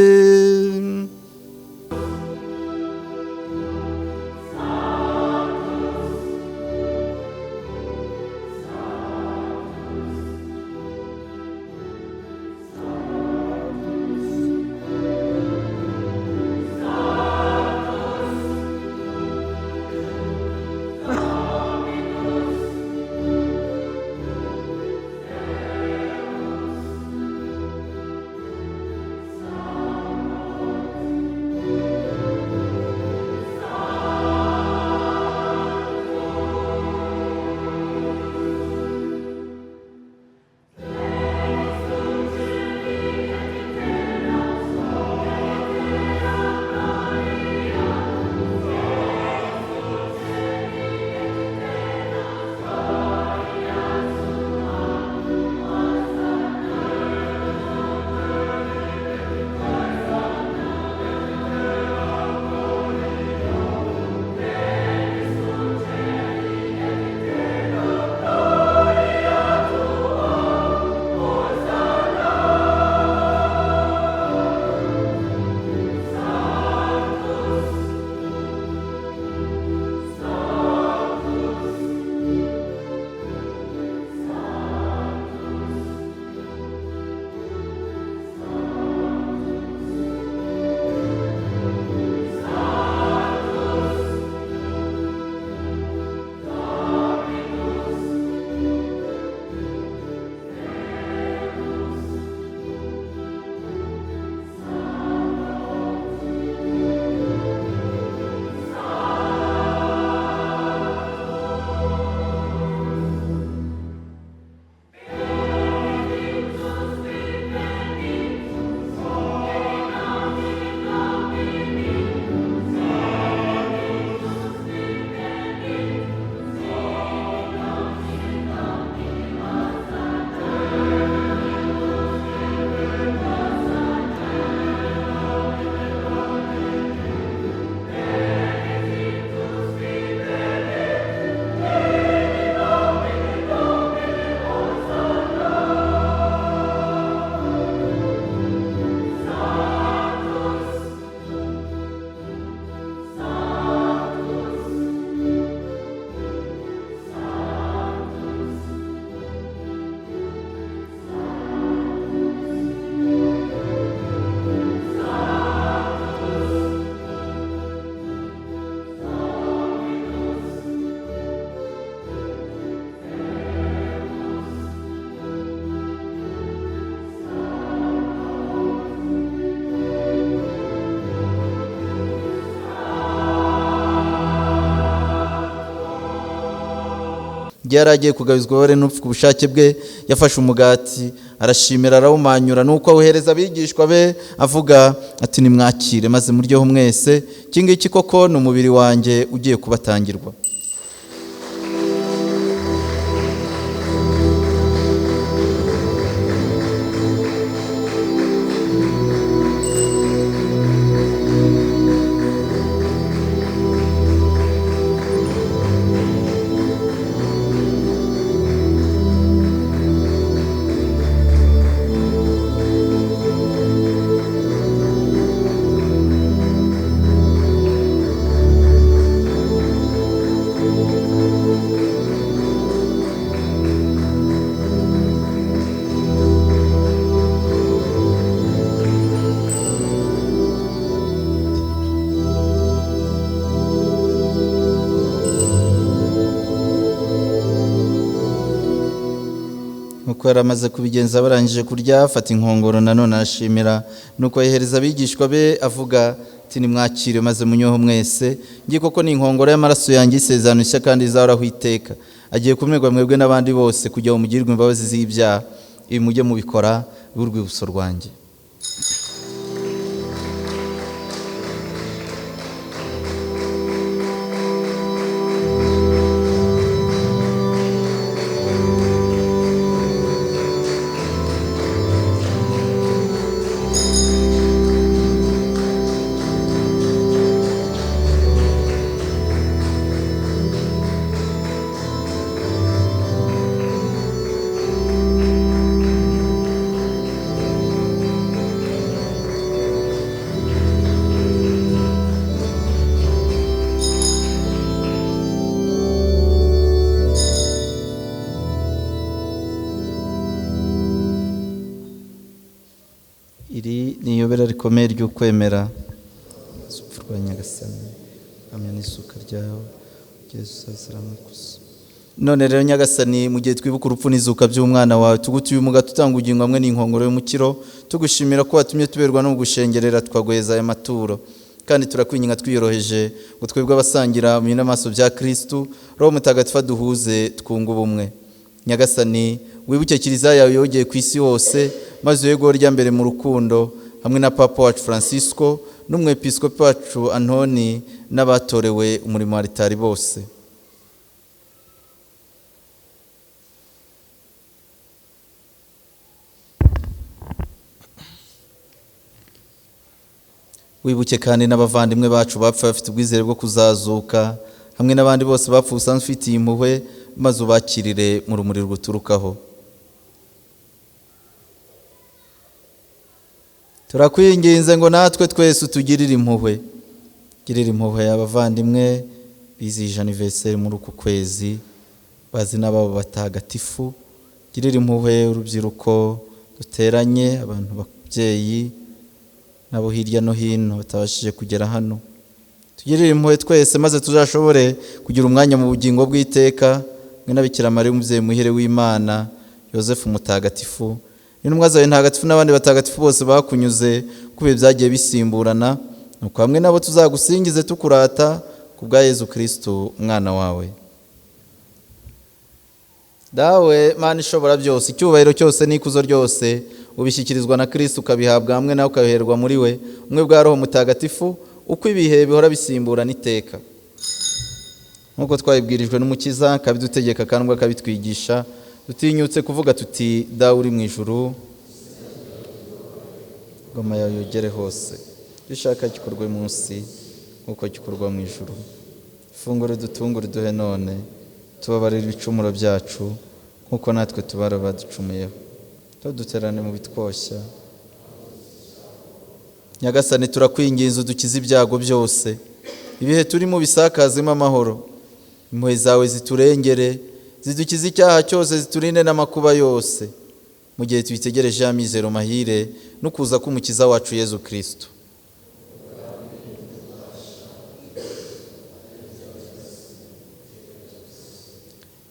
Igihe yari agiye kugabizwa ububabare n'urupfu ku bushake bwe, yafashe umugati arashimira, arawumanyura, nuko awuhereza abigishwa be avuga ati: "Nimwakire maze muryeho mwese, iki ngiki koko ni umubiri wanjye ugiye kubatangirwa." Uko yari amaze kubigenza barangije kurya, afata inkongoro nanone arashimira, nuko ayihereza abigishwa be avuga ati: "Nimwakire maze munyoho mwese, ngiye koko ni inkongoro y'amaraso yanjye isezerano nshya kandi izahoraho iteka, agiye kumerwa mwebwe n'abandi bose kugira ngo mugirwe imbabazi z'ibyaha. Ibi mujye mubikora urwibutso rwanjye." Iri ni iyobera rikomeye ry'ukwemera. Urupfu rwa Nyagasani hamwe n'isuka ryawe ikuzo. None rero Nyagasani, mu gihe twibuka urupfu n'izuka by'umwana wawe, tugutuye umugati utanga ubugingo hamwe n'inkongoro y'umukiro, tugushimira ko watumye tuberwa no gushengerera twaguheza aya maturo. Kandi turakwinginga twiyoroheje ngo twebwe abasangira mu n'amaso bya Kristu, Roho Mutagatifu aduhuze twunge ubumwe. Nyagasani, wibuke kiliziya yawe yogeye ku isi hose, maze uhe rya mbere mu rukundo hamwe na Papa wacu Francisco n'umwepiskopi wacu Antoni n'abatorewe umurimo wa ritari bose. Wibuke kandi n'abavandimwe bacu bapfuye bafite ubwizere bwo kuzazuka, hamwe n'abandi bose bapfuye usanzwe ufitiye impuhwe, maze ubakirire mu rumuri ruguturukaho. Turakwinginze ngo natwe twese utugirire impuhwe. Girira impuhwe abavandimwe bizihije anniversaire muri uku kwezi, bazi n'ababo batagatifu. Girira impuhwe urubyiruko duteranye, abantu babyeyi nabo hirya no hino batabashije kugera hano. Tugirire impuhwe twese maze tuzashobore kugira umwanya mu bugingo bw'iteka mwe na Bikira Mariya umubyeyi muhire w'Imana, Yosefu mutagatifu, n'intumwa zawe ntagatifu n'abandi batagatifu bose bakunyuze ku bihe byagiye bisimburana, nuko hamwe nabo tuzagusingize tukurata ku bwa Yezu Kristu umwana wawe. Dawe Mana ishobora byose, icyubahiro cyose n'ikuzo ryose ubishyikirizwa na Kristu, ukabihabwa hamwe nawe ukabiherwa muri we, umwe bwa Roho Mutagatifu, uko ibihe bihora bisimburana iteka. Nk'uko twabibwirijwe n'Umukiza akabidutegeka kandi akabitwigisha, dutinyutse kuvuga tuti: Dawe uri mu ijuru, ingoma yawe yogere hose, icyo ushaka gikorwe munsi nk'uko gikorwa mu ijuru. Ifunguro dutungure duhe none, tubabarire ibicumuro byacu nk'uko natwe tubara abaducumuyeho, tuduterane mu bitwoshya. Nyagasani, turakwinginze udukize ibyago byose, ibihe turimo bisakazemo amahoro. Impuhwe zawe ziturengere, zidukize icyaha cyose, ziturinde n'amakuba yose, mu gihe tuyitegereje ya mizero mahire no kuza k'Umukiza wacu Yezu Kristo.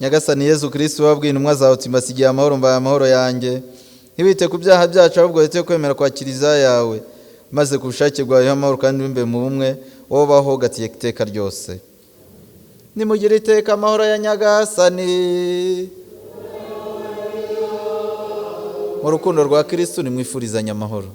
Nyagasani Yezu Kristo, wabwiye intumwa zawe uti: "Mbasigiye amahoro, mbaye amahoro yanjye." Ntibite ku byaha byacu, ahubwo wite kwemera kwa kiliziya yawe, maze ku bushake bwawe amahoro kandi wimbe mu bumwe, wowe ubaho ugatiye iteka ryose. Nimugire iteka amahoro ya Nyagasani. Mu rukundo rwa Kristu nimwifurizanye amahoro.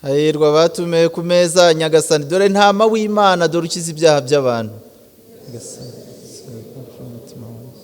Hahirwa abatumiwe ku meza Nyagasani, dore ntama w'Imana, dore ukiza ibyaha by'abantu. Nyagasani, umutima wanjye.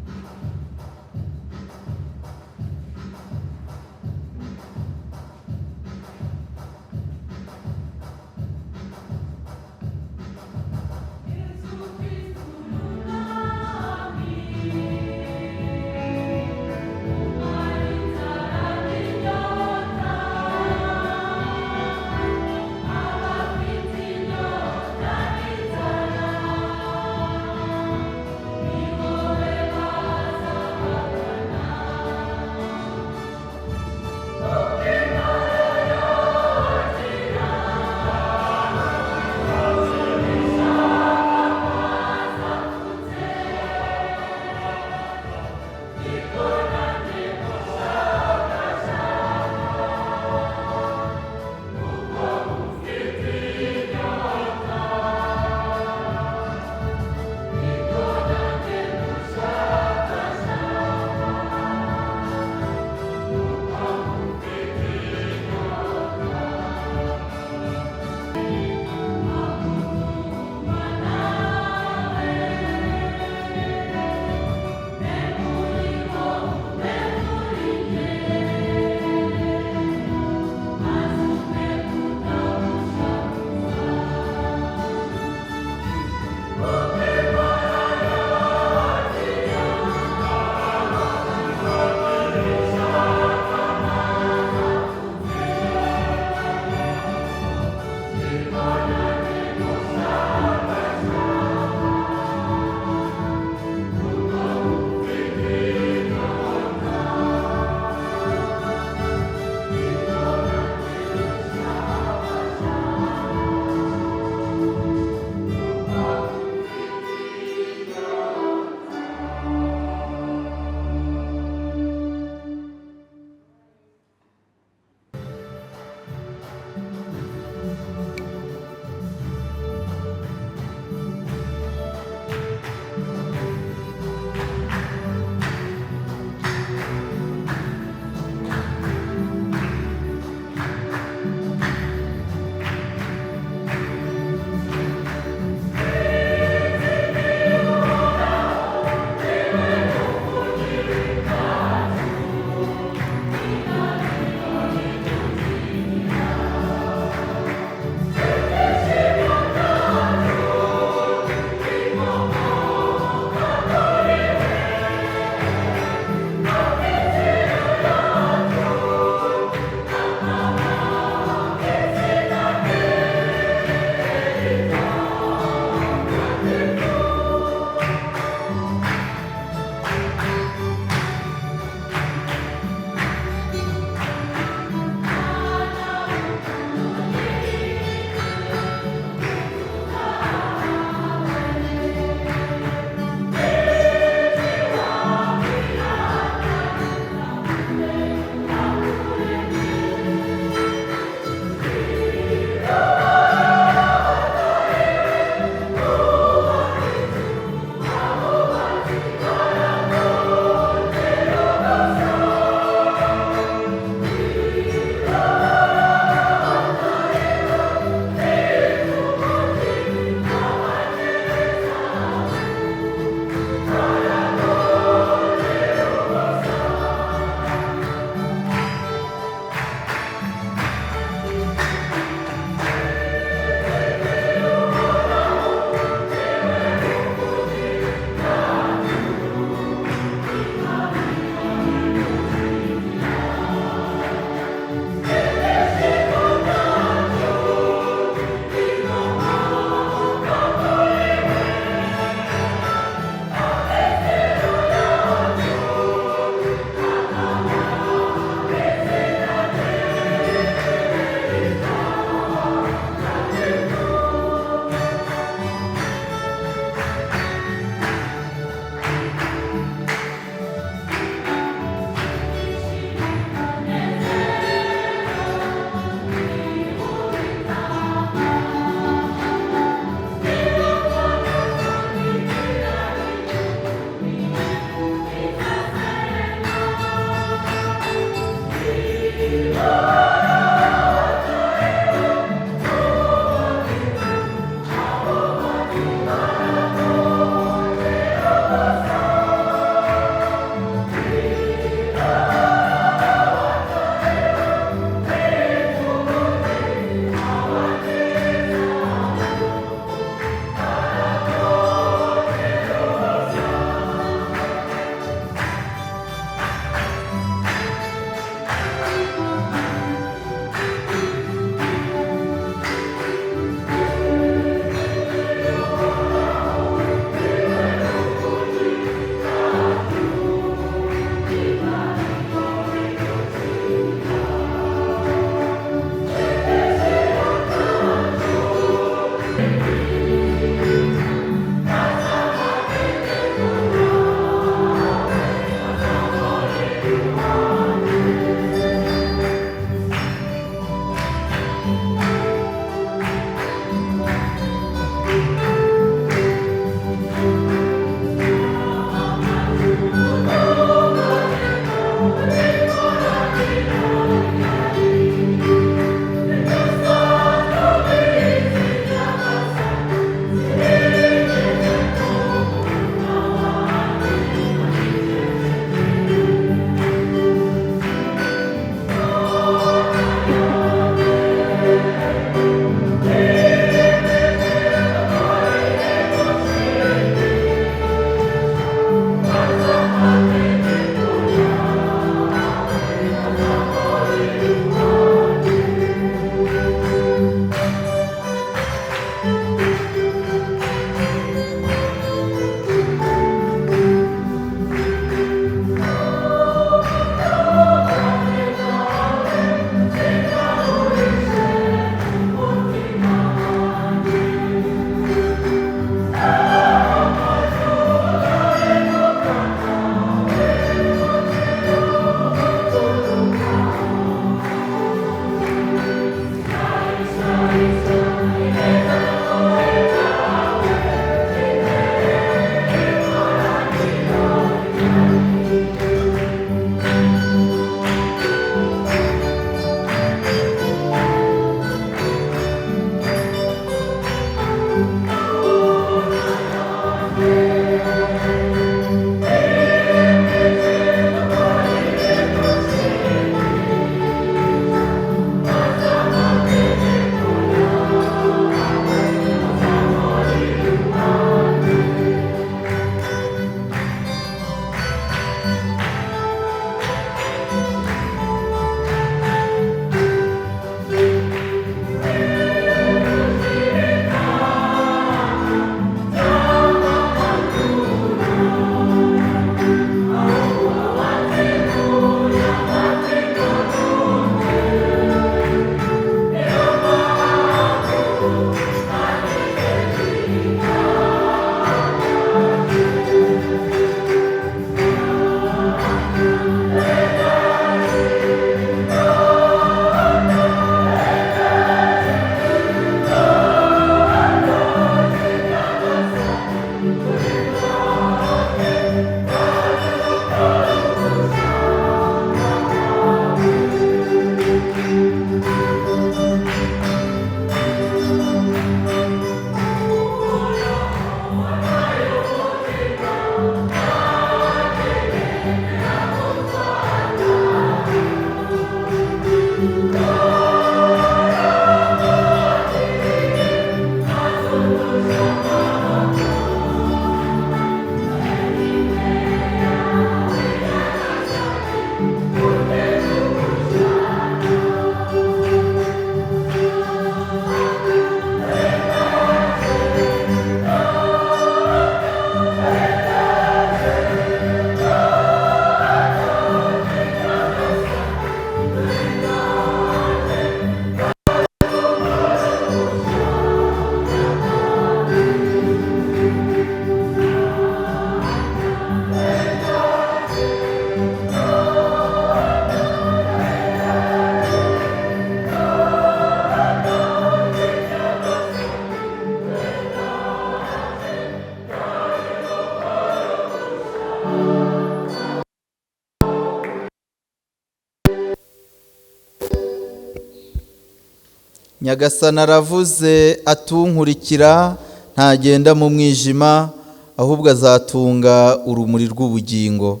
Nyagasani aravuze atunkurikira ntagenda mu mwijima, ahubwo azatunga urumuri rw'ubugingo.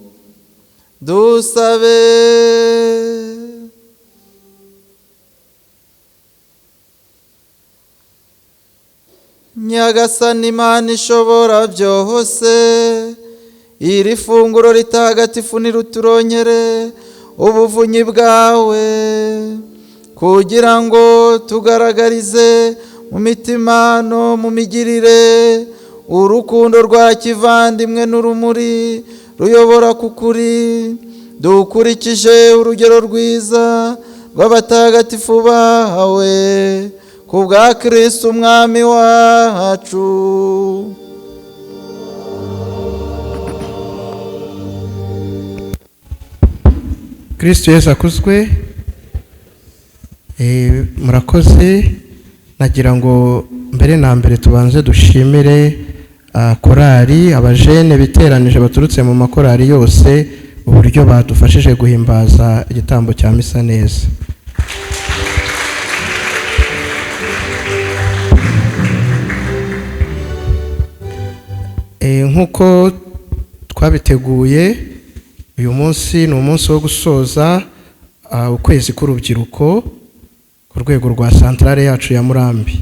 Dusabe. Nyagasani Imana ishobora byose, iri funguro ritagatifu niruturongere ubuvunyi bwawe, kugira ngo tugaragarize mu mitima no mu migirire urukundo rwa kivandimwe n'urumuri ruyobora ku kuri, dukurikije urugero rwiza rw'abatagatifu bawe, ku bwa Kristo Umwami wacu. Kristo Yesu akuzwe. Murakoze. Nagira ngo mbere na mbere tubanze dushimire korali, abajene biteranije baturutse mu makorali yose, uburyo badufashije guhimbaza igitambo cya misa neza. Nk'uko twabiteguye, uyu munsi ni umunsi wo gusoza ukwezi k'urubyiruko ku rwego rwa santarare yacu ya Murambi.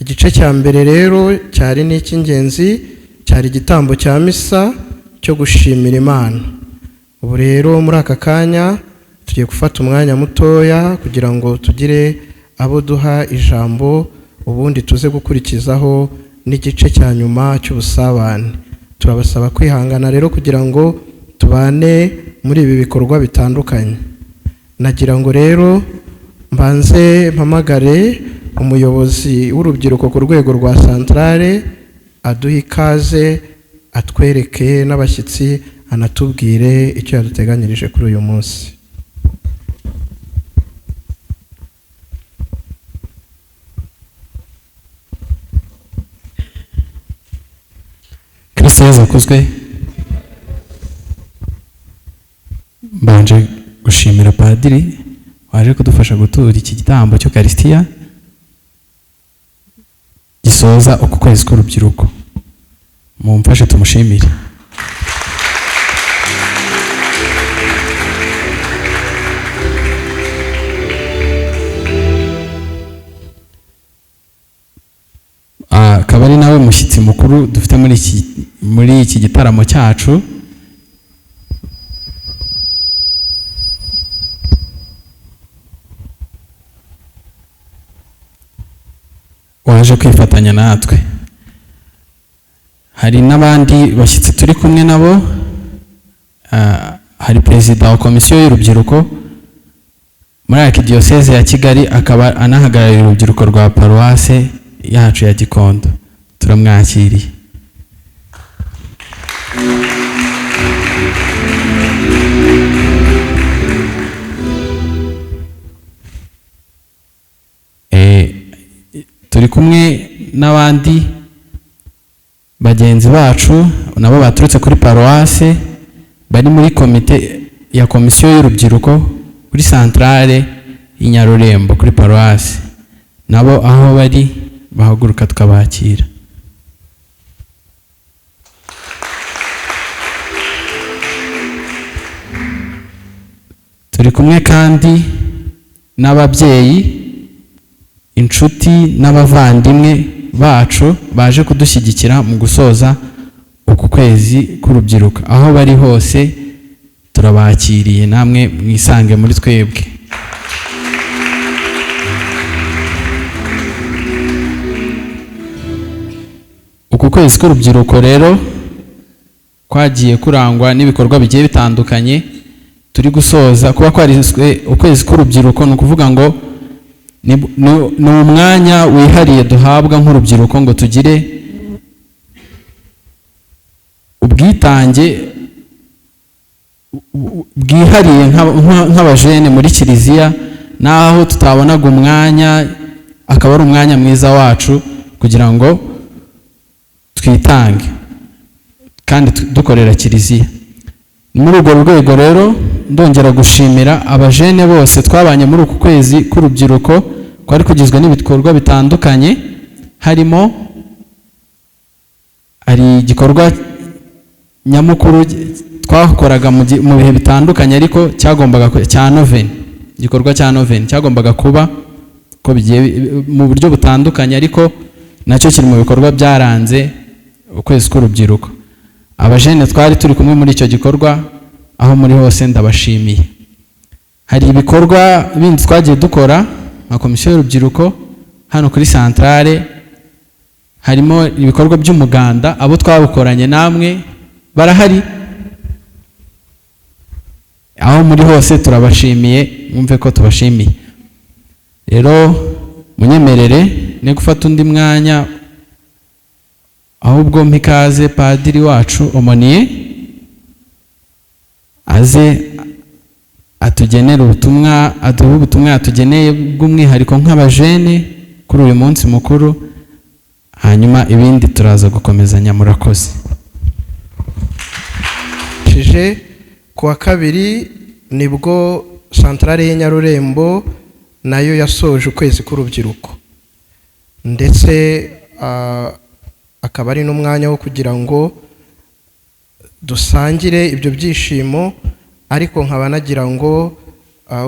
Igice cya mbere rero cyari n'icy'ingenzi, cyari igitambo cya misa cyo gushimira Imana. Ubu rero muri aka kanya tugiye gufata umwanya mutoya kugira ngo tugire abo duha ijambo, ubundi tuze gukurikizaho n'igice cya nyuma cy'ubusabane. Turabasaba kwihangana rero kugira ngo tubane muri ibi bikorwa bitandukanye. Nagira ngo rero mbanze mpamagare umuyobozi w'urubyiruko ku rwego rwa santarare, aduhe ikaze, atwereke n'abashyitsi, anatubwire icyo yaduteganyirije kuri uyu munsi. Kristo Yesu akuzwe. Mbanje gushimira padiri waje kudufasha gutura iki gitambo cy'Ukarisitiya gisoza uku kwezi k'urubyiruko. Mumfashe tumushimire. Akaba ari nawe mushyitsi mukuru dufite muri iki gitaramo cyacu. Waje kwifatanya natwe. Hari n'abandi bashyitsi turi kumwe nabo. Hari perezida wa komisiyo y'urubyiruko muri Archdiocese ya Kigali, akaba anahagarariye urubyiruko rwa paruwase yacu ya Gikondo. Turamwakiriye. Turi kumwe n'abandi bagenzi bacu nabo baturutse kuri paruwase, bari muri komite ya komisiyo y'urubyiruko kuri santarare y'Inyarurembo kuri paruwase, nabo aho bari bahaguruka tukabakira. Turi kumwe kandi n'ababyeyi, inshuti n'abavandimwe bacu baje kudushyigikira mu gusoza uku kwezi k'urubyiruko. Aho bari hose turabakiriye, namwe mwisange muri twebwe. Uku kwezi k'urubyiruko rero kwagiye kurangwa n'ibikorwa bigiye bitandukanye. Turi gusoza kuba kwariswe ukwezi k'urubyiruko, ni ukuvuga ngo ni umwanya wihariye duhabwa nk'urubyiruko ngo tugire ubwitange bwihariye nk'abajene muri kiliziya, naho tutabonaga umwanya, akaba ari umwanya mwiza wacu kugira ngo twitange kandi dukorera kiliziya. Muri urwo rwego rero ndongera gushimira abajene bose twabanye muri uku kwezi k'urubyiruko kwari kugizwe n'ibikorwa bitandukanye, harimo hari igikorwa nyamukuru twakoraga mu bihe bitandukanye, ariko cyagombaga cya noveni, igikorwa cya noveni cyagombaga kuba ko bigiye mu buryo butandukanye, ariko nacyo kiri mu bikorwa byaranze ukwezi k'urubyiruko. Abajene twari turi kumwe muri icyo gikorwa, aho muri hose ndabashimiye. Hari ibikorwa bindi twagiye dukora nka komisiyo y'urubyiruko hano kuri santarare, harimo ibikorwa by'umuganda, abo twabukoranye namwe barahari, aho muri hose turabashimiye, mwumve ko tubashimiye. Rero munyemerere ne gufata undi mwanya, ahubwo mpikaze padiri wacu Omoniye aze atugenere ubutumwa, aduhe ubutumwa yatugeneye bw'umwihariko nk'abajene kuri uyu munsi mukuru, hanyuma ibindi turaza gukomezanya. Murakoze. Ku wa kabiri nibwo santarare y'Inyarurembo nayo yasoje ukwezi k'urubyiruko, ndetse akaba ari n'umwanya wo kugira ngo dusangire ibyo byishimo, ariko nkaba nagira ngo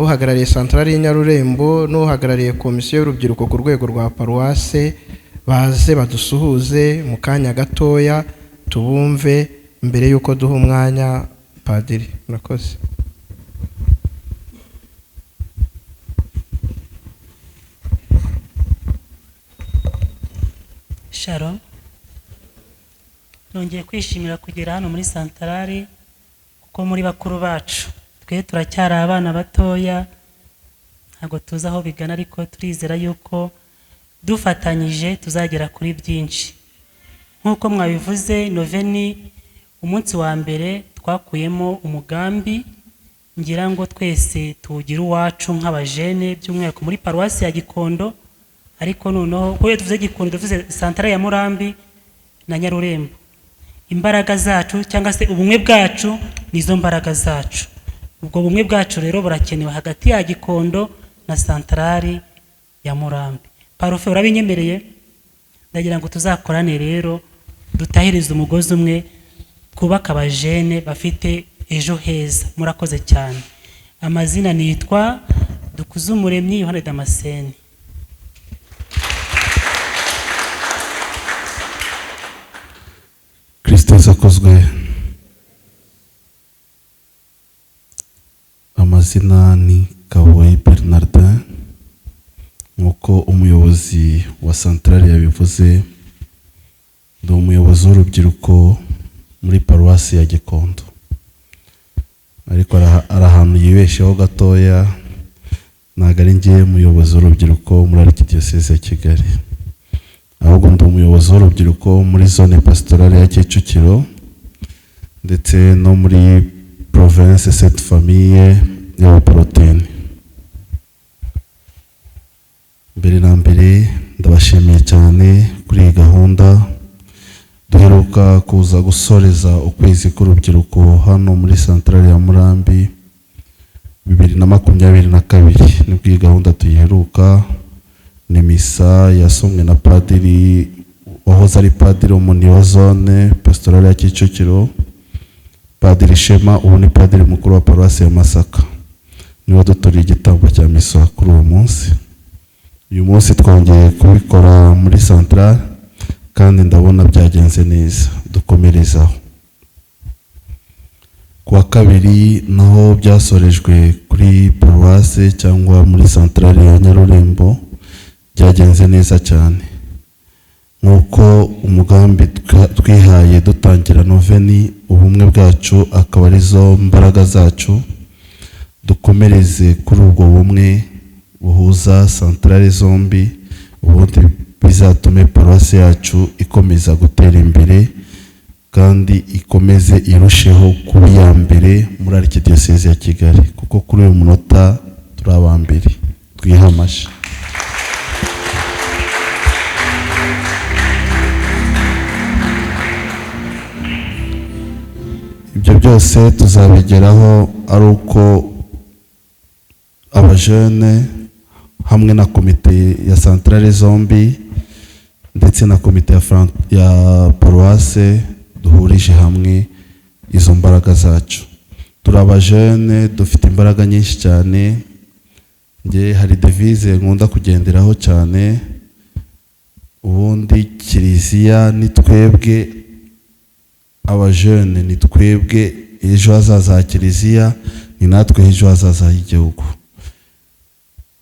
uhagarariye santarare y'Inyarurembo n'uhagarariye komisiyo y'urubyiruko ku rwego rwa paruwase baze badusuhuze mu kanya gatoya, tubumve mbere y'uko duha umwanya padiri. Murakoze. Shalom. Nongeye kwishimira kugera hano muri santarari kuko muri bakuru bacu, twe turacyari abana batoya, ntabwo tuzi aho bigana, ariko turizera yuko dufatanyije tuzagera kuri byinshi. Nk'uko mwabivuze, noveni umunsi wa mbere twakuyemo umugambi, ngira ngo twese tuwugire uwacu nk'abajene, by'umwihariko muri paruwasi ya Gikondo, ariko noneho kuko iyo tuvuze Gikondo tuvuze santarari ya Murambi na Nyarurembo. Imbaraga zacu cyangwa se ubumwe bwacu nizo mbaraga zacu. Ubwo bumwe bwacu rero burakenewe hagati ya Gikondo na santarari ya Murambi. Parufe urabinyemereye, ndagira ngo tuzakorane rero, dutahirize umugozi umwe, twubake abajene bafite ejo heza. Murakoze cyane. Amazina nitwa Dukuzumuremyi Yohane Damascene. Kristo akozwe. Amazina ni Kaboyi Bernardin, nk'uko umuyobozi wa santarari yabivuze, ndi umuyobozi w'urubyiruko muri paruwasi ya Gikondo, ariko ari ahantu yibesheho gatoya, ntabwo ari njye muyobozi w'urubyiruko muri Archdiocese ya Kigali, ahubwo ndi umuyobozi w'urubyiruko muri zone pastorale ya Kicukiro ndetse no muri province Sainte Famille y'Abaporoteni. Mbere na mbere ndabashimiye cyane kuri iyi gahunda. Duheruka kuza gusoreza ukwezi k'urubyiruko hano muri santarari ya Murambi 2022, nibwo iyi gahunda tuyiheruka. Ni misa yasomwe na padiri wahoze ari padiri wo wa zone pastorale ya Kicukiro, Padiri Shema, ubu ni padiri mukuru wa paruwasi ya Masaka, niwe dutoriye igitambo cya misa kuri uwo munsi. Uyu munsi twongeye kubikora muri santarari kandi ndabona byagenze neza, dukomerezaho. Ku wa kabiri naho byasorejwe kuri paruwasi cyangwa muri santarari ya Nyarurembo, byagenze neza cyane. Nk'uko umugambi twihaye dutangira noveni, ubumwe bwacu akaba arizo mbaraga zacu, dukomereze kuri ubwo bumwe buhuza santarari zombi, ubundi bizatume paruwasi yacu ikomeza gutera imbere kandi ikomeze irusheho kuba iya mbere muri Archdiocese ya Kigali, kuko kuri uyu munota turi aba mbere. Twihamashe. Ibyo byose tuzabigeraho ari uko abajene hamwe na komite ya santarare zombi ndetse na komite ya paruwase duhurije hamwe izo mbaraga zacu. Turi abajene, dufite imbaraga nyinshi cyane. Nge hari devise nkunda kugenderaho cyane, ubundi kiliziya ni twebwe abajene, ni twebwe ejo hazaza ha kiliziya, ni natwe ejo hazaza h'igihugu.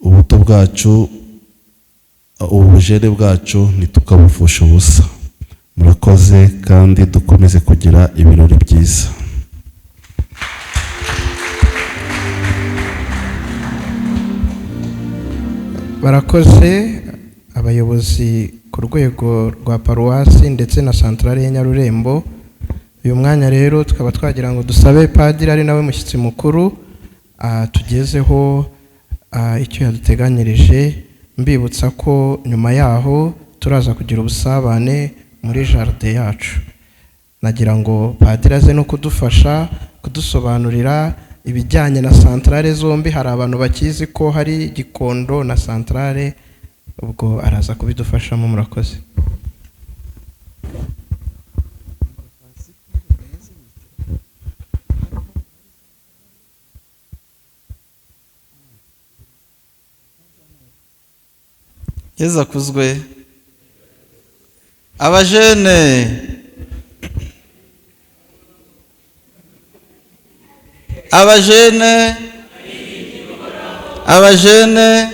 Ubuto bwacu, ubujene bwacu ntitukabupfusha ubusa. Murakoze kandi dukomeze kugira ibirori byiza. Barakoze abayobozi ku rwego rwa paruwasi ndetse na santarare ya Nyarurembo. Uyu mwanya rero tukaba twagira ngo dusabe padiri ari nawe mushyitsi mukuru tugezeho icyo yaduteganyirije, mbibutsa ko nyuma yaho turaza kugira ubusabane muri jardin yacu. Nagira ngo padiri aze no kudufasha kudusobanurira ibijyanye na santarare zombi. Hari abantu bakizi ko hari Gikondo na santarare, ubwo araza kubidufashamo. Murakoze. Yezu akuzwe. Abajene, abajene, abajene,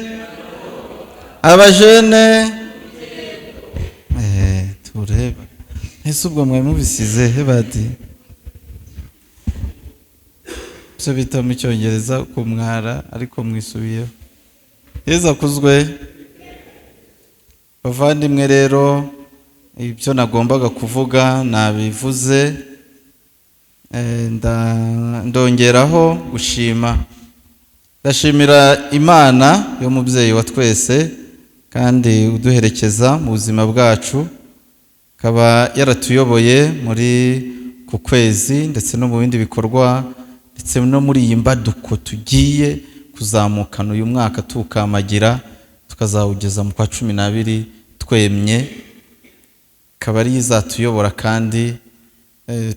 abajene, tureba ese ubwo mwe mubisize he badi? Byo bita mu cyongereza kumwara, ariko mwisubiyeho. Yezu akuzwe. Bavandimwe rero, ibyo nagombaga kuvuga nabivuze. Ndongeraho gushima. Ndashimira Imana yo mubyeyi wa twese kandi uduherekeza mu buzima bwacu, akaba yaratuyoboye muri ku kwezi ndetse no mu bindi bikorwa, ndetse no muri iyi mbaduko tugiye kuzamukana uyu mwaka tukamagira tukazawugeza mu kwa 12 twemye, akaba ari izatuyobora kandi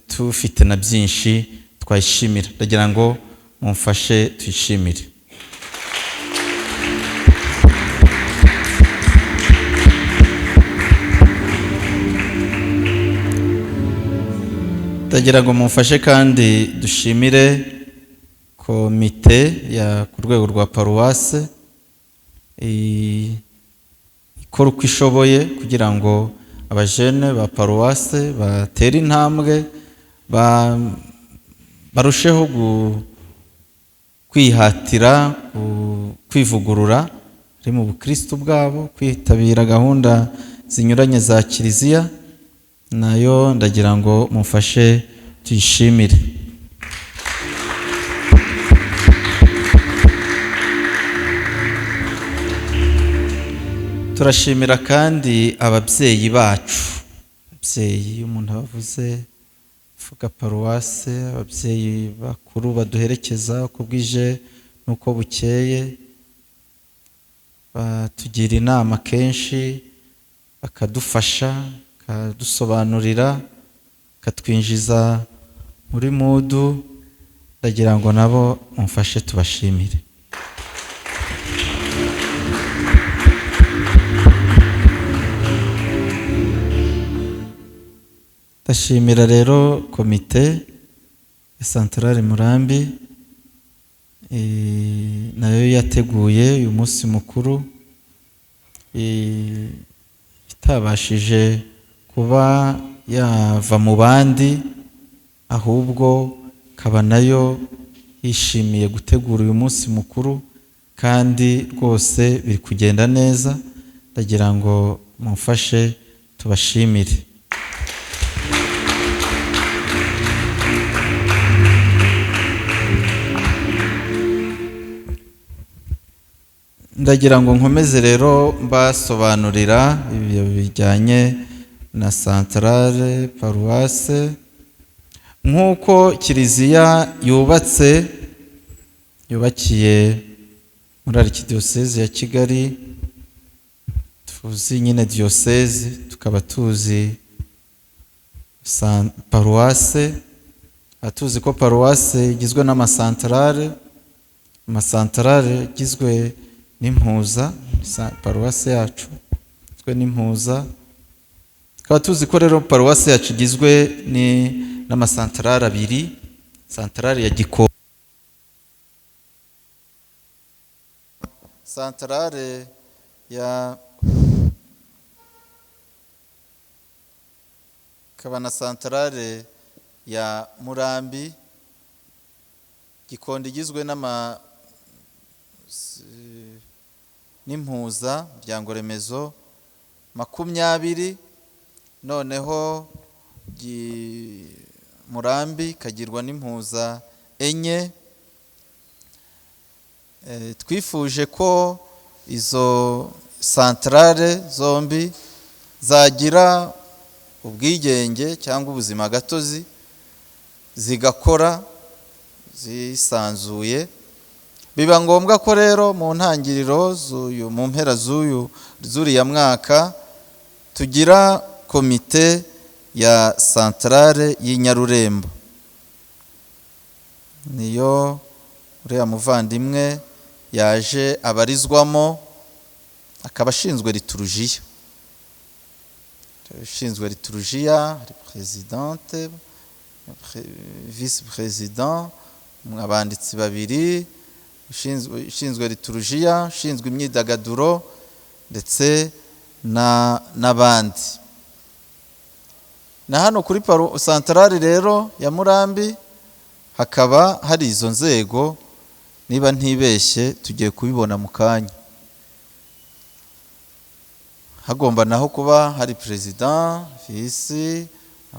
tufite na byinshi twayishimira. Ndagira ngo mumfashe tuyishimire. Ndagira ngo mumfashe kandi dushimire komite ya ku rwego rwa paruwase ikora uko ishoboye kugira ngo abajene ba paruwase batere intambwe, barusheho kwihatira kwivugurura ari mu bukristo bwabo, kwitabira gahunda zinyuranye za kiliziya. Nayo ndagira ngo mumfashe tuyishimire. Turashimira kandi ababyeyi bacu. Ababyeyi, umuntu abavuze vuga paruwase, ababyeyi bakuru baduherekeza uko bwije n'uko bukeye, batugira inama kenshi, bakadufasha, bakadusobanurira, bakatwinjiza muri mudu. Ndagira ngo nabo mumfashe tubashimire. Ndashimira rero komite ya santarare Murambi nayo yateguye uyu munsi mukuru, itabashije kuba yava mu bandi, ahubwo ikaba nayo yishimiye gutegura uyu munsi mukuru, kandi rwose biri kugenda neza. Ndagira ngo mumfashe tubashimire. Ndagira ngo nkomeze rero mbasobanurira ibyo bijyanye na santarare paruwase. Nk'uko kiliziya yubatse, yubakiye Muri Arikidiyoseze ya Kigali tuzi nyine diyoseze, tukaba tuzi paruwase, tuzi ko paruwase igizwe n'amasantarare, amasantarare agizwe n'impuza, paruwase yacu igizwe n'impuza. Tukaba tuzi ko rero paruwase yacu igizwe n'amasantarare abiri, santarare ya Gikondo, santarare ya ikaba na santarare ya Murambi. Gikondo igizwe n'impuza muryango remezo 20, noneho Murambi ikagirwa n'impuza 4. Twifuje ko izo santarare zombi zagira ubwigenge cyangwa ubuzima gatozi, zigakora zisanzuye. Biba ngombwa ko rero mu ntangiriro z'uyu, mu mpera z'uyu z'uriya mwaka, tugira komite ya santarare y'Inyarurembo. Niyo uriya muvandimwe yaje abarizwamo, akaba ashinzwe liturujiya, ushinzwe liturujiya, hari presidente, vice president, abanditsi babiri, ushinzwe liturujiya, ushinzwe imyidagaduro ndetse n'abandi. Na hano kuri santarare rero ya Murambi hakaba hari izo nzego, niba ntibeshye tugiye kubibona mu kanya. Hagomba naho kuba hari president, vice,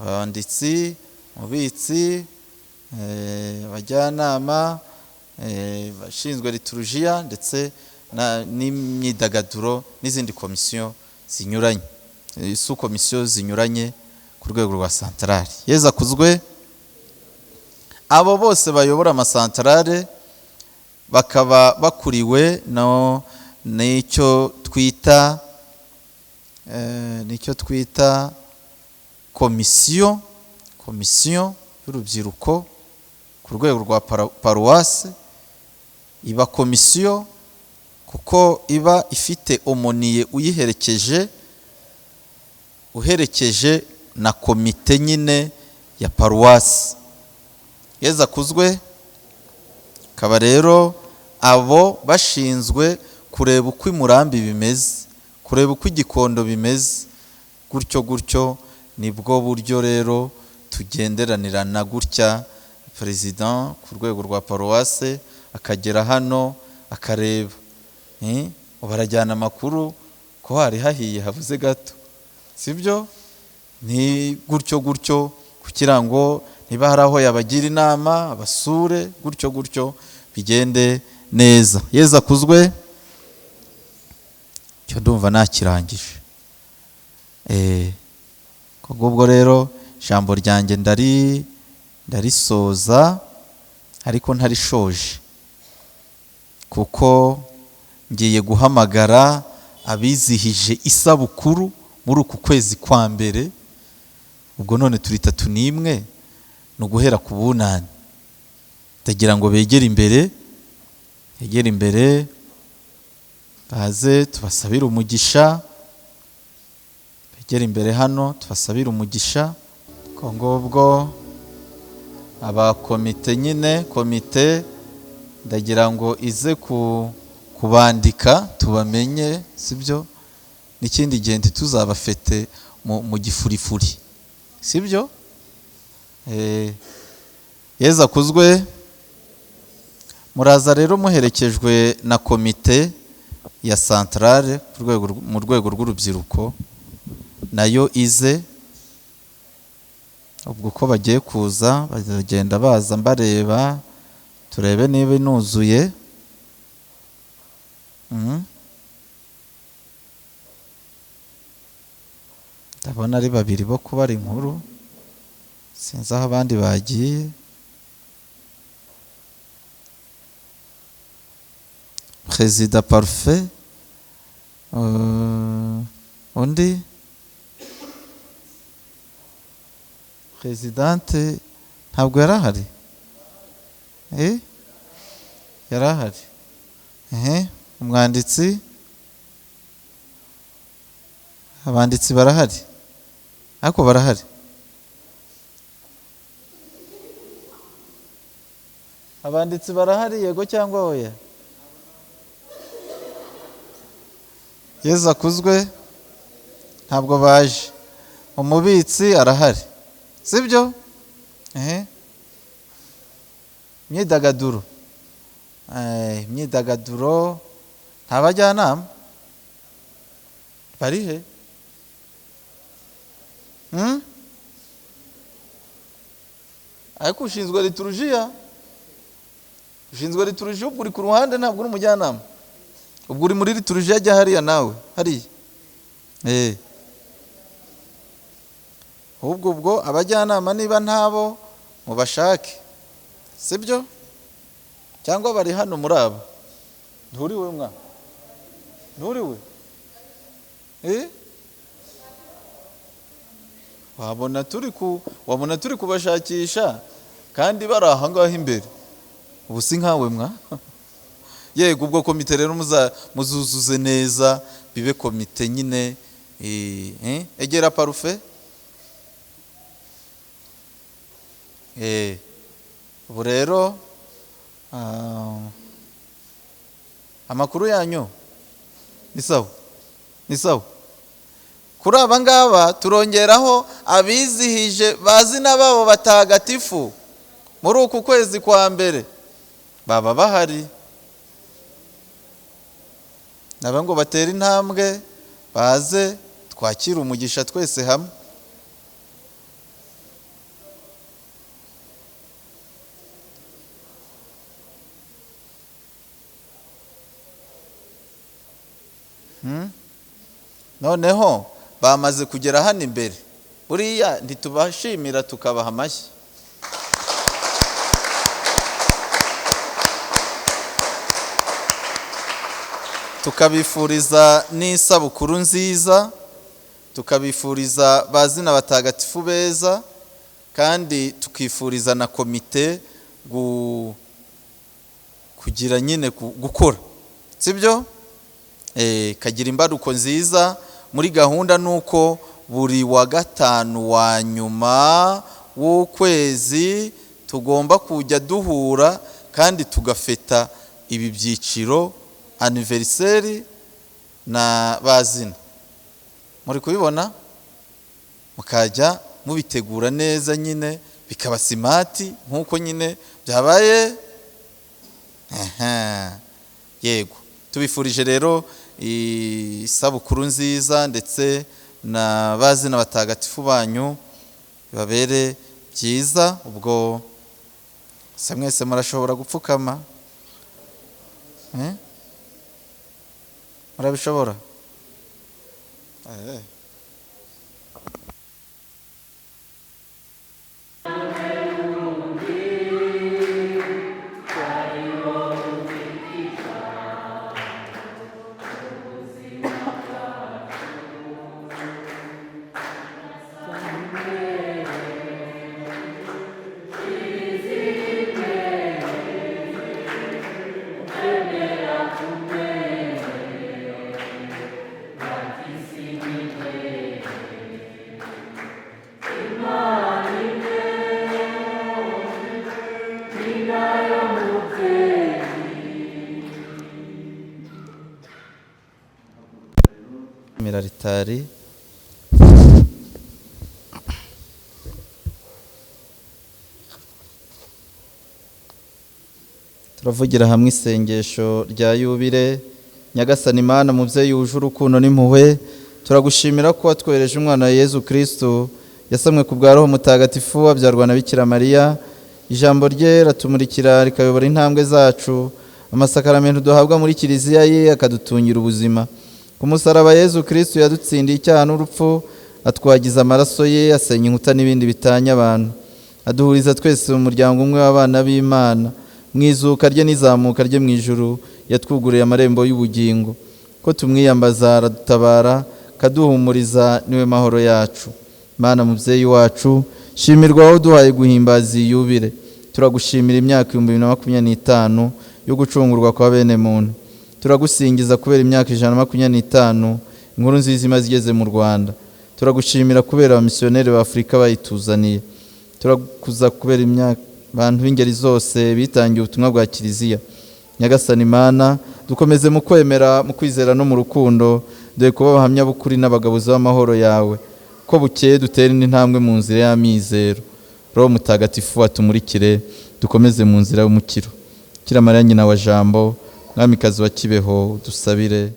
abanditsi, umubitsi, abajyanama, bashinzwe liturujiya ndetse n'imyidagaduro n'izindi komisiyo zinyuranye, su komisiyo zinyuranye ku rwego rwa santarare. Yezu akuzwe. Abo bose bayobora amasantarare bakaba bakuriwe no n'icyo twita komisiyo y'urubyiruko ku rwego rwa paruwase. Iba komisiyo kuko iba ifite omoniye uyiherekeje, uherekeje na komite nyine ya paruwase. Yezu akuzwe. Kaba rero abo bashinzwe kureba uko Imurambi bimeze, kureba uko Igikondo bimeze, gutyo gutyo. Nibwo buryo rero tugenderanirana gutya, president ku rwego rwa paruwase akagera hano akareba, barajyana amakuru ko hari hahiye havuze gato, sibyo? Ni gutyo gutyo, kugira ngo niba hari aho yabagira inama abasure, gutyo gutyo bigende neza. Yezu akuzwe. Cyo ndumva nakirangije. Kubwo rero ijambo ryanjye ndarisoza ariko ntarishoje, kuko ngiye guhamagara abizihije isabukuru muri uku kwezi kwa mbere. Ubwo none turi 31, ni uguhera ku bunani. Ndagira ngo begere imbere, begere imbere, baze tubasabire umugisha. Begere imbere hano tubasabire umugisha. Ko ngubwo abakomite nyine, komite ndagira ngo ize kubandika tubamenye, sibyo? N'ikindi gihe ntituzabafete mu gifurifuri, sibyo? Yezu akuzwe. Muraza rero muherekejwe na komite ya santarare mu rwego rw'urubyiruko, nayo ize. Ubwo uko bagiye kuza bazagenda baza mbareba, turebe niba inuzuye. Ndabona ari babiri bo kubara inkuru, sinzi aho abandi bagiye. Perezida Parufe, undi perezidante ntabwo yari ahari, yari ahari. Umwanditsi, abanditsi barahari, ariko barahari. Abanditsi barahari, yego cyangwa oya? Yezu akuzwe, ntabwo baje. Umubitsi arahari, sibyo? Imyidagaduro, imyidagaduro nta bajyanama bari he? Ariko ushinzwe liturujia, ushinzwe liturujia ubwo uri ku ruhande, ntabwo uri umujyanama, ubwo uri muri liturujia ajya hariya nawe hariya. Ahubwo ubwo abajyanama niba ntabo mubashake, sibyo? Cyangwa bari hano muri abo? Nturiwe mwa, nturiwe? Wabona turi kubashakisha kandi bari aha ngaha imbere. Ubu si nkawe mwa. Yego, ubwo komite rero muzuzuze neza, bibe komite nyine. Egera Parufe. Ubu rero amakuru yanyu ni sawa, ni sawa. Kuri aba ngaba turongeraho abizihije bazina babo batagatifu muri uku kwezi kwa mbere, baba bahari nabo ngo batere intambwe baze twakire umugisha twese hamwe. Noneho bamaze kugera hano imbere, buriya ntitubashimira tukabaha amashyi. Tukabifuriza n'isabukuru nziza, tukabifuriza bazina batagatifu beza, kandi tukifuriza na komite kugira nyine gukora, sibyo? Kagira imbaruko nziza muri gahunda nuko buri wa gatanu wa nyuma w'ukwezi tugomba kujya duhura kandi tugafeta ibi byiciro, anniversaire na bazina. Muri kubibona, mukajya mubitegura neza nyine, bikaba simati nkuko nyine byabaye. Yego, tubifurije rero isabukuru nziza ndetse na bazina batagatifu banyu babere byiza. Ubwo se mwese murashobora gupfukama? Murabishobora? Ritari turavugira hamwe isengesho rya yubile. Nyagasani Imana mubyeyi wuje urukundo n'impuhwe, turagushimira ko watwohereje umwana wa Yezu Kristo yasamwe ku bwa Roho Mutagatifu abyarwa na Bikira Mariya. Ijambo rye ratumurikira rikayobora intambwe zacu, amasakaramentu duhabwa muri kiliziya ye akadutungira ubuzima. Ku musaraba Yezu Kristo yadutsindiye icyaha n'urupfu, atwagiza amaraso ye, asenya inkuta n'ibindi bitanya abantu, aduhuriza twese mu muryango umwe w'abana b'Imana. Mu izuka rye n'izamuka rye mu ijuru Yatwuguriye amarembo y'ubugingo. Ko tumwiyambaza aradutabara, kaduhumuriza, niwe mahoro yacu. Mana mubyeyi wacu, shimirwa wowe uduhaye guhimbaza iyi yubile. Turagushimira imyaka 2025 yo gucungurwa kwa bene muntu. Turagusingiza kubera imyaka 125 inkuru nziza imaze igeze mu Rwanda. Turagushimira kubera abamisiyoneri ba Afurika bayituzaniye. Turakuza kubera imyaka abantu b'ingeri zose bitangiye ubutumwa bwa Kiliziya. Nyagasani Mana, dukomeze mu kwemera, mu kwizera no mu rukundo, dore kuba abahamya b'ukuri n'abagabuzi b'amahoro yawe. Ko bukeye dutere indi ntambwe mu nzira y'amizero. Roho Mutagatifu atumurikire, dukomeze mu nzira y'umukiro. Bikira Mariya nyina wa Jambo, mwamikazi wa Kibeho, dusabire.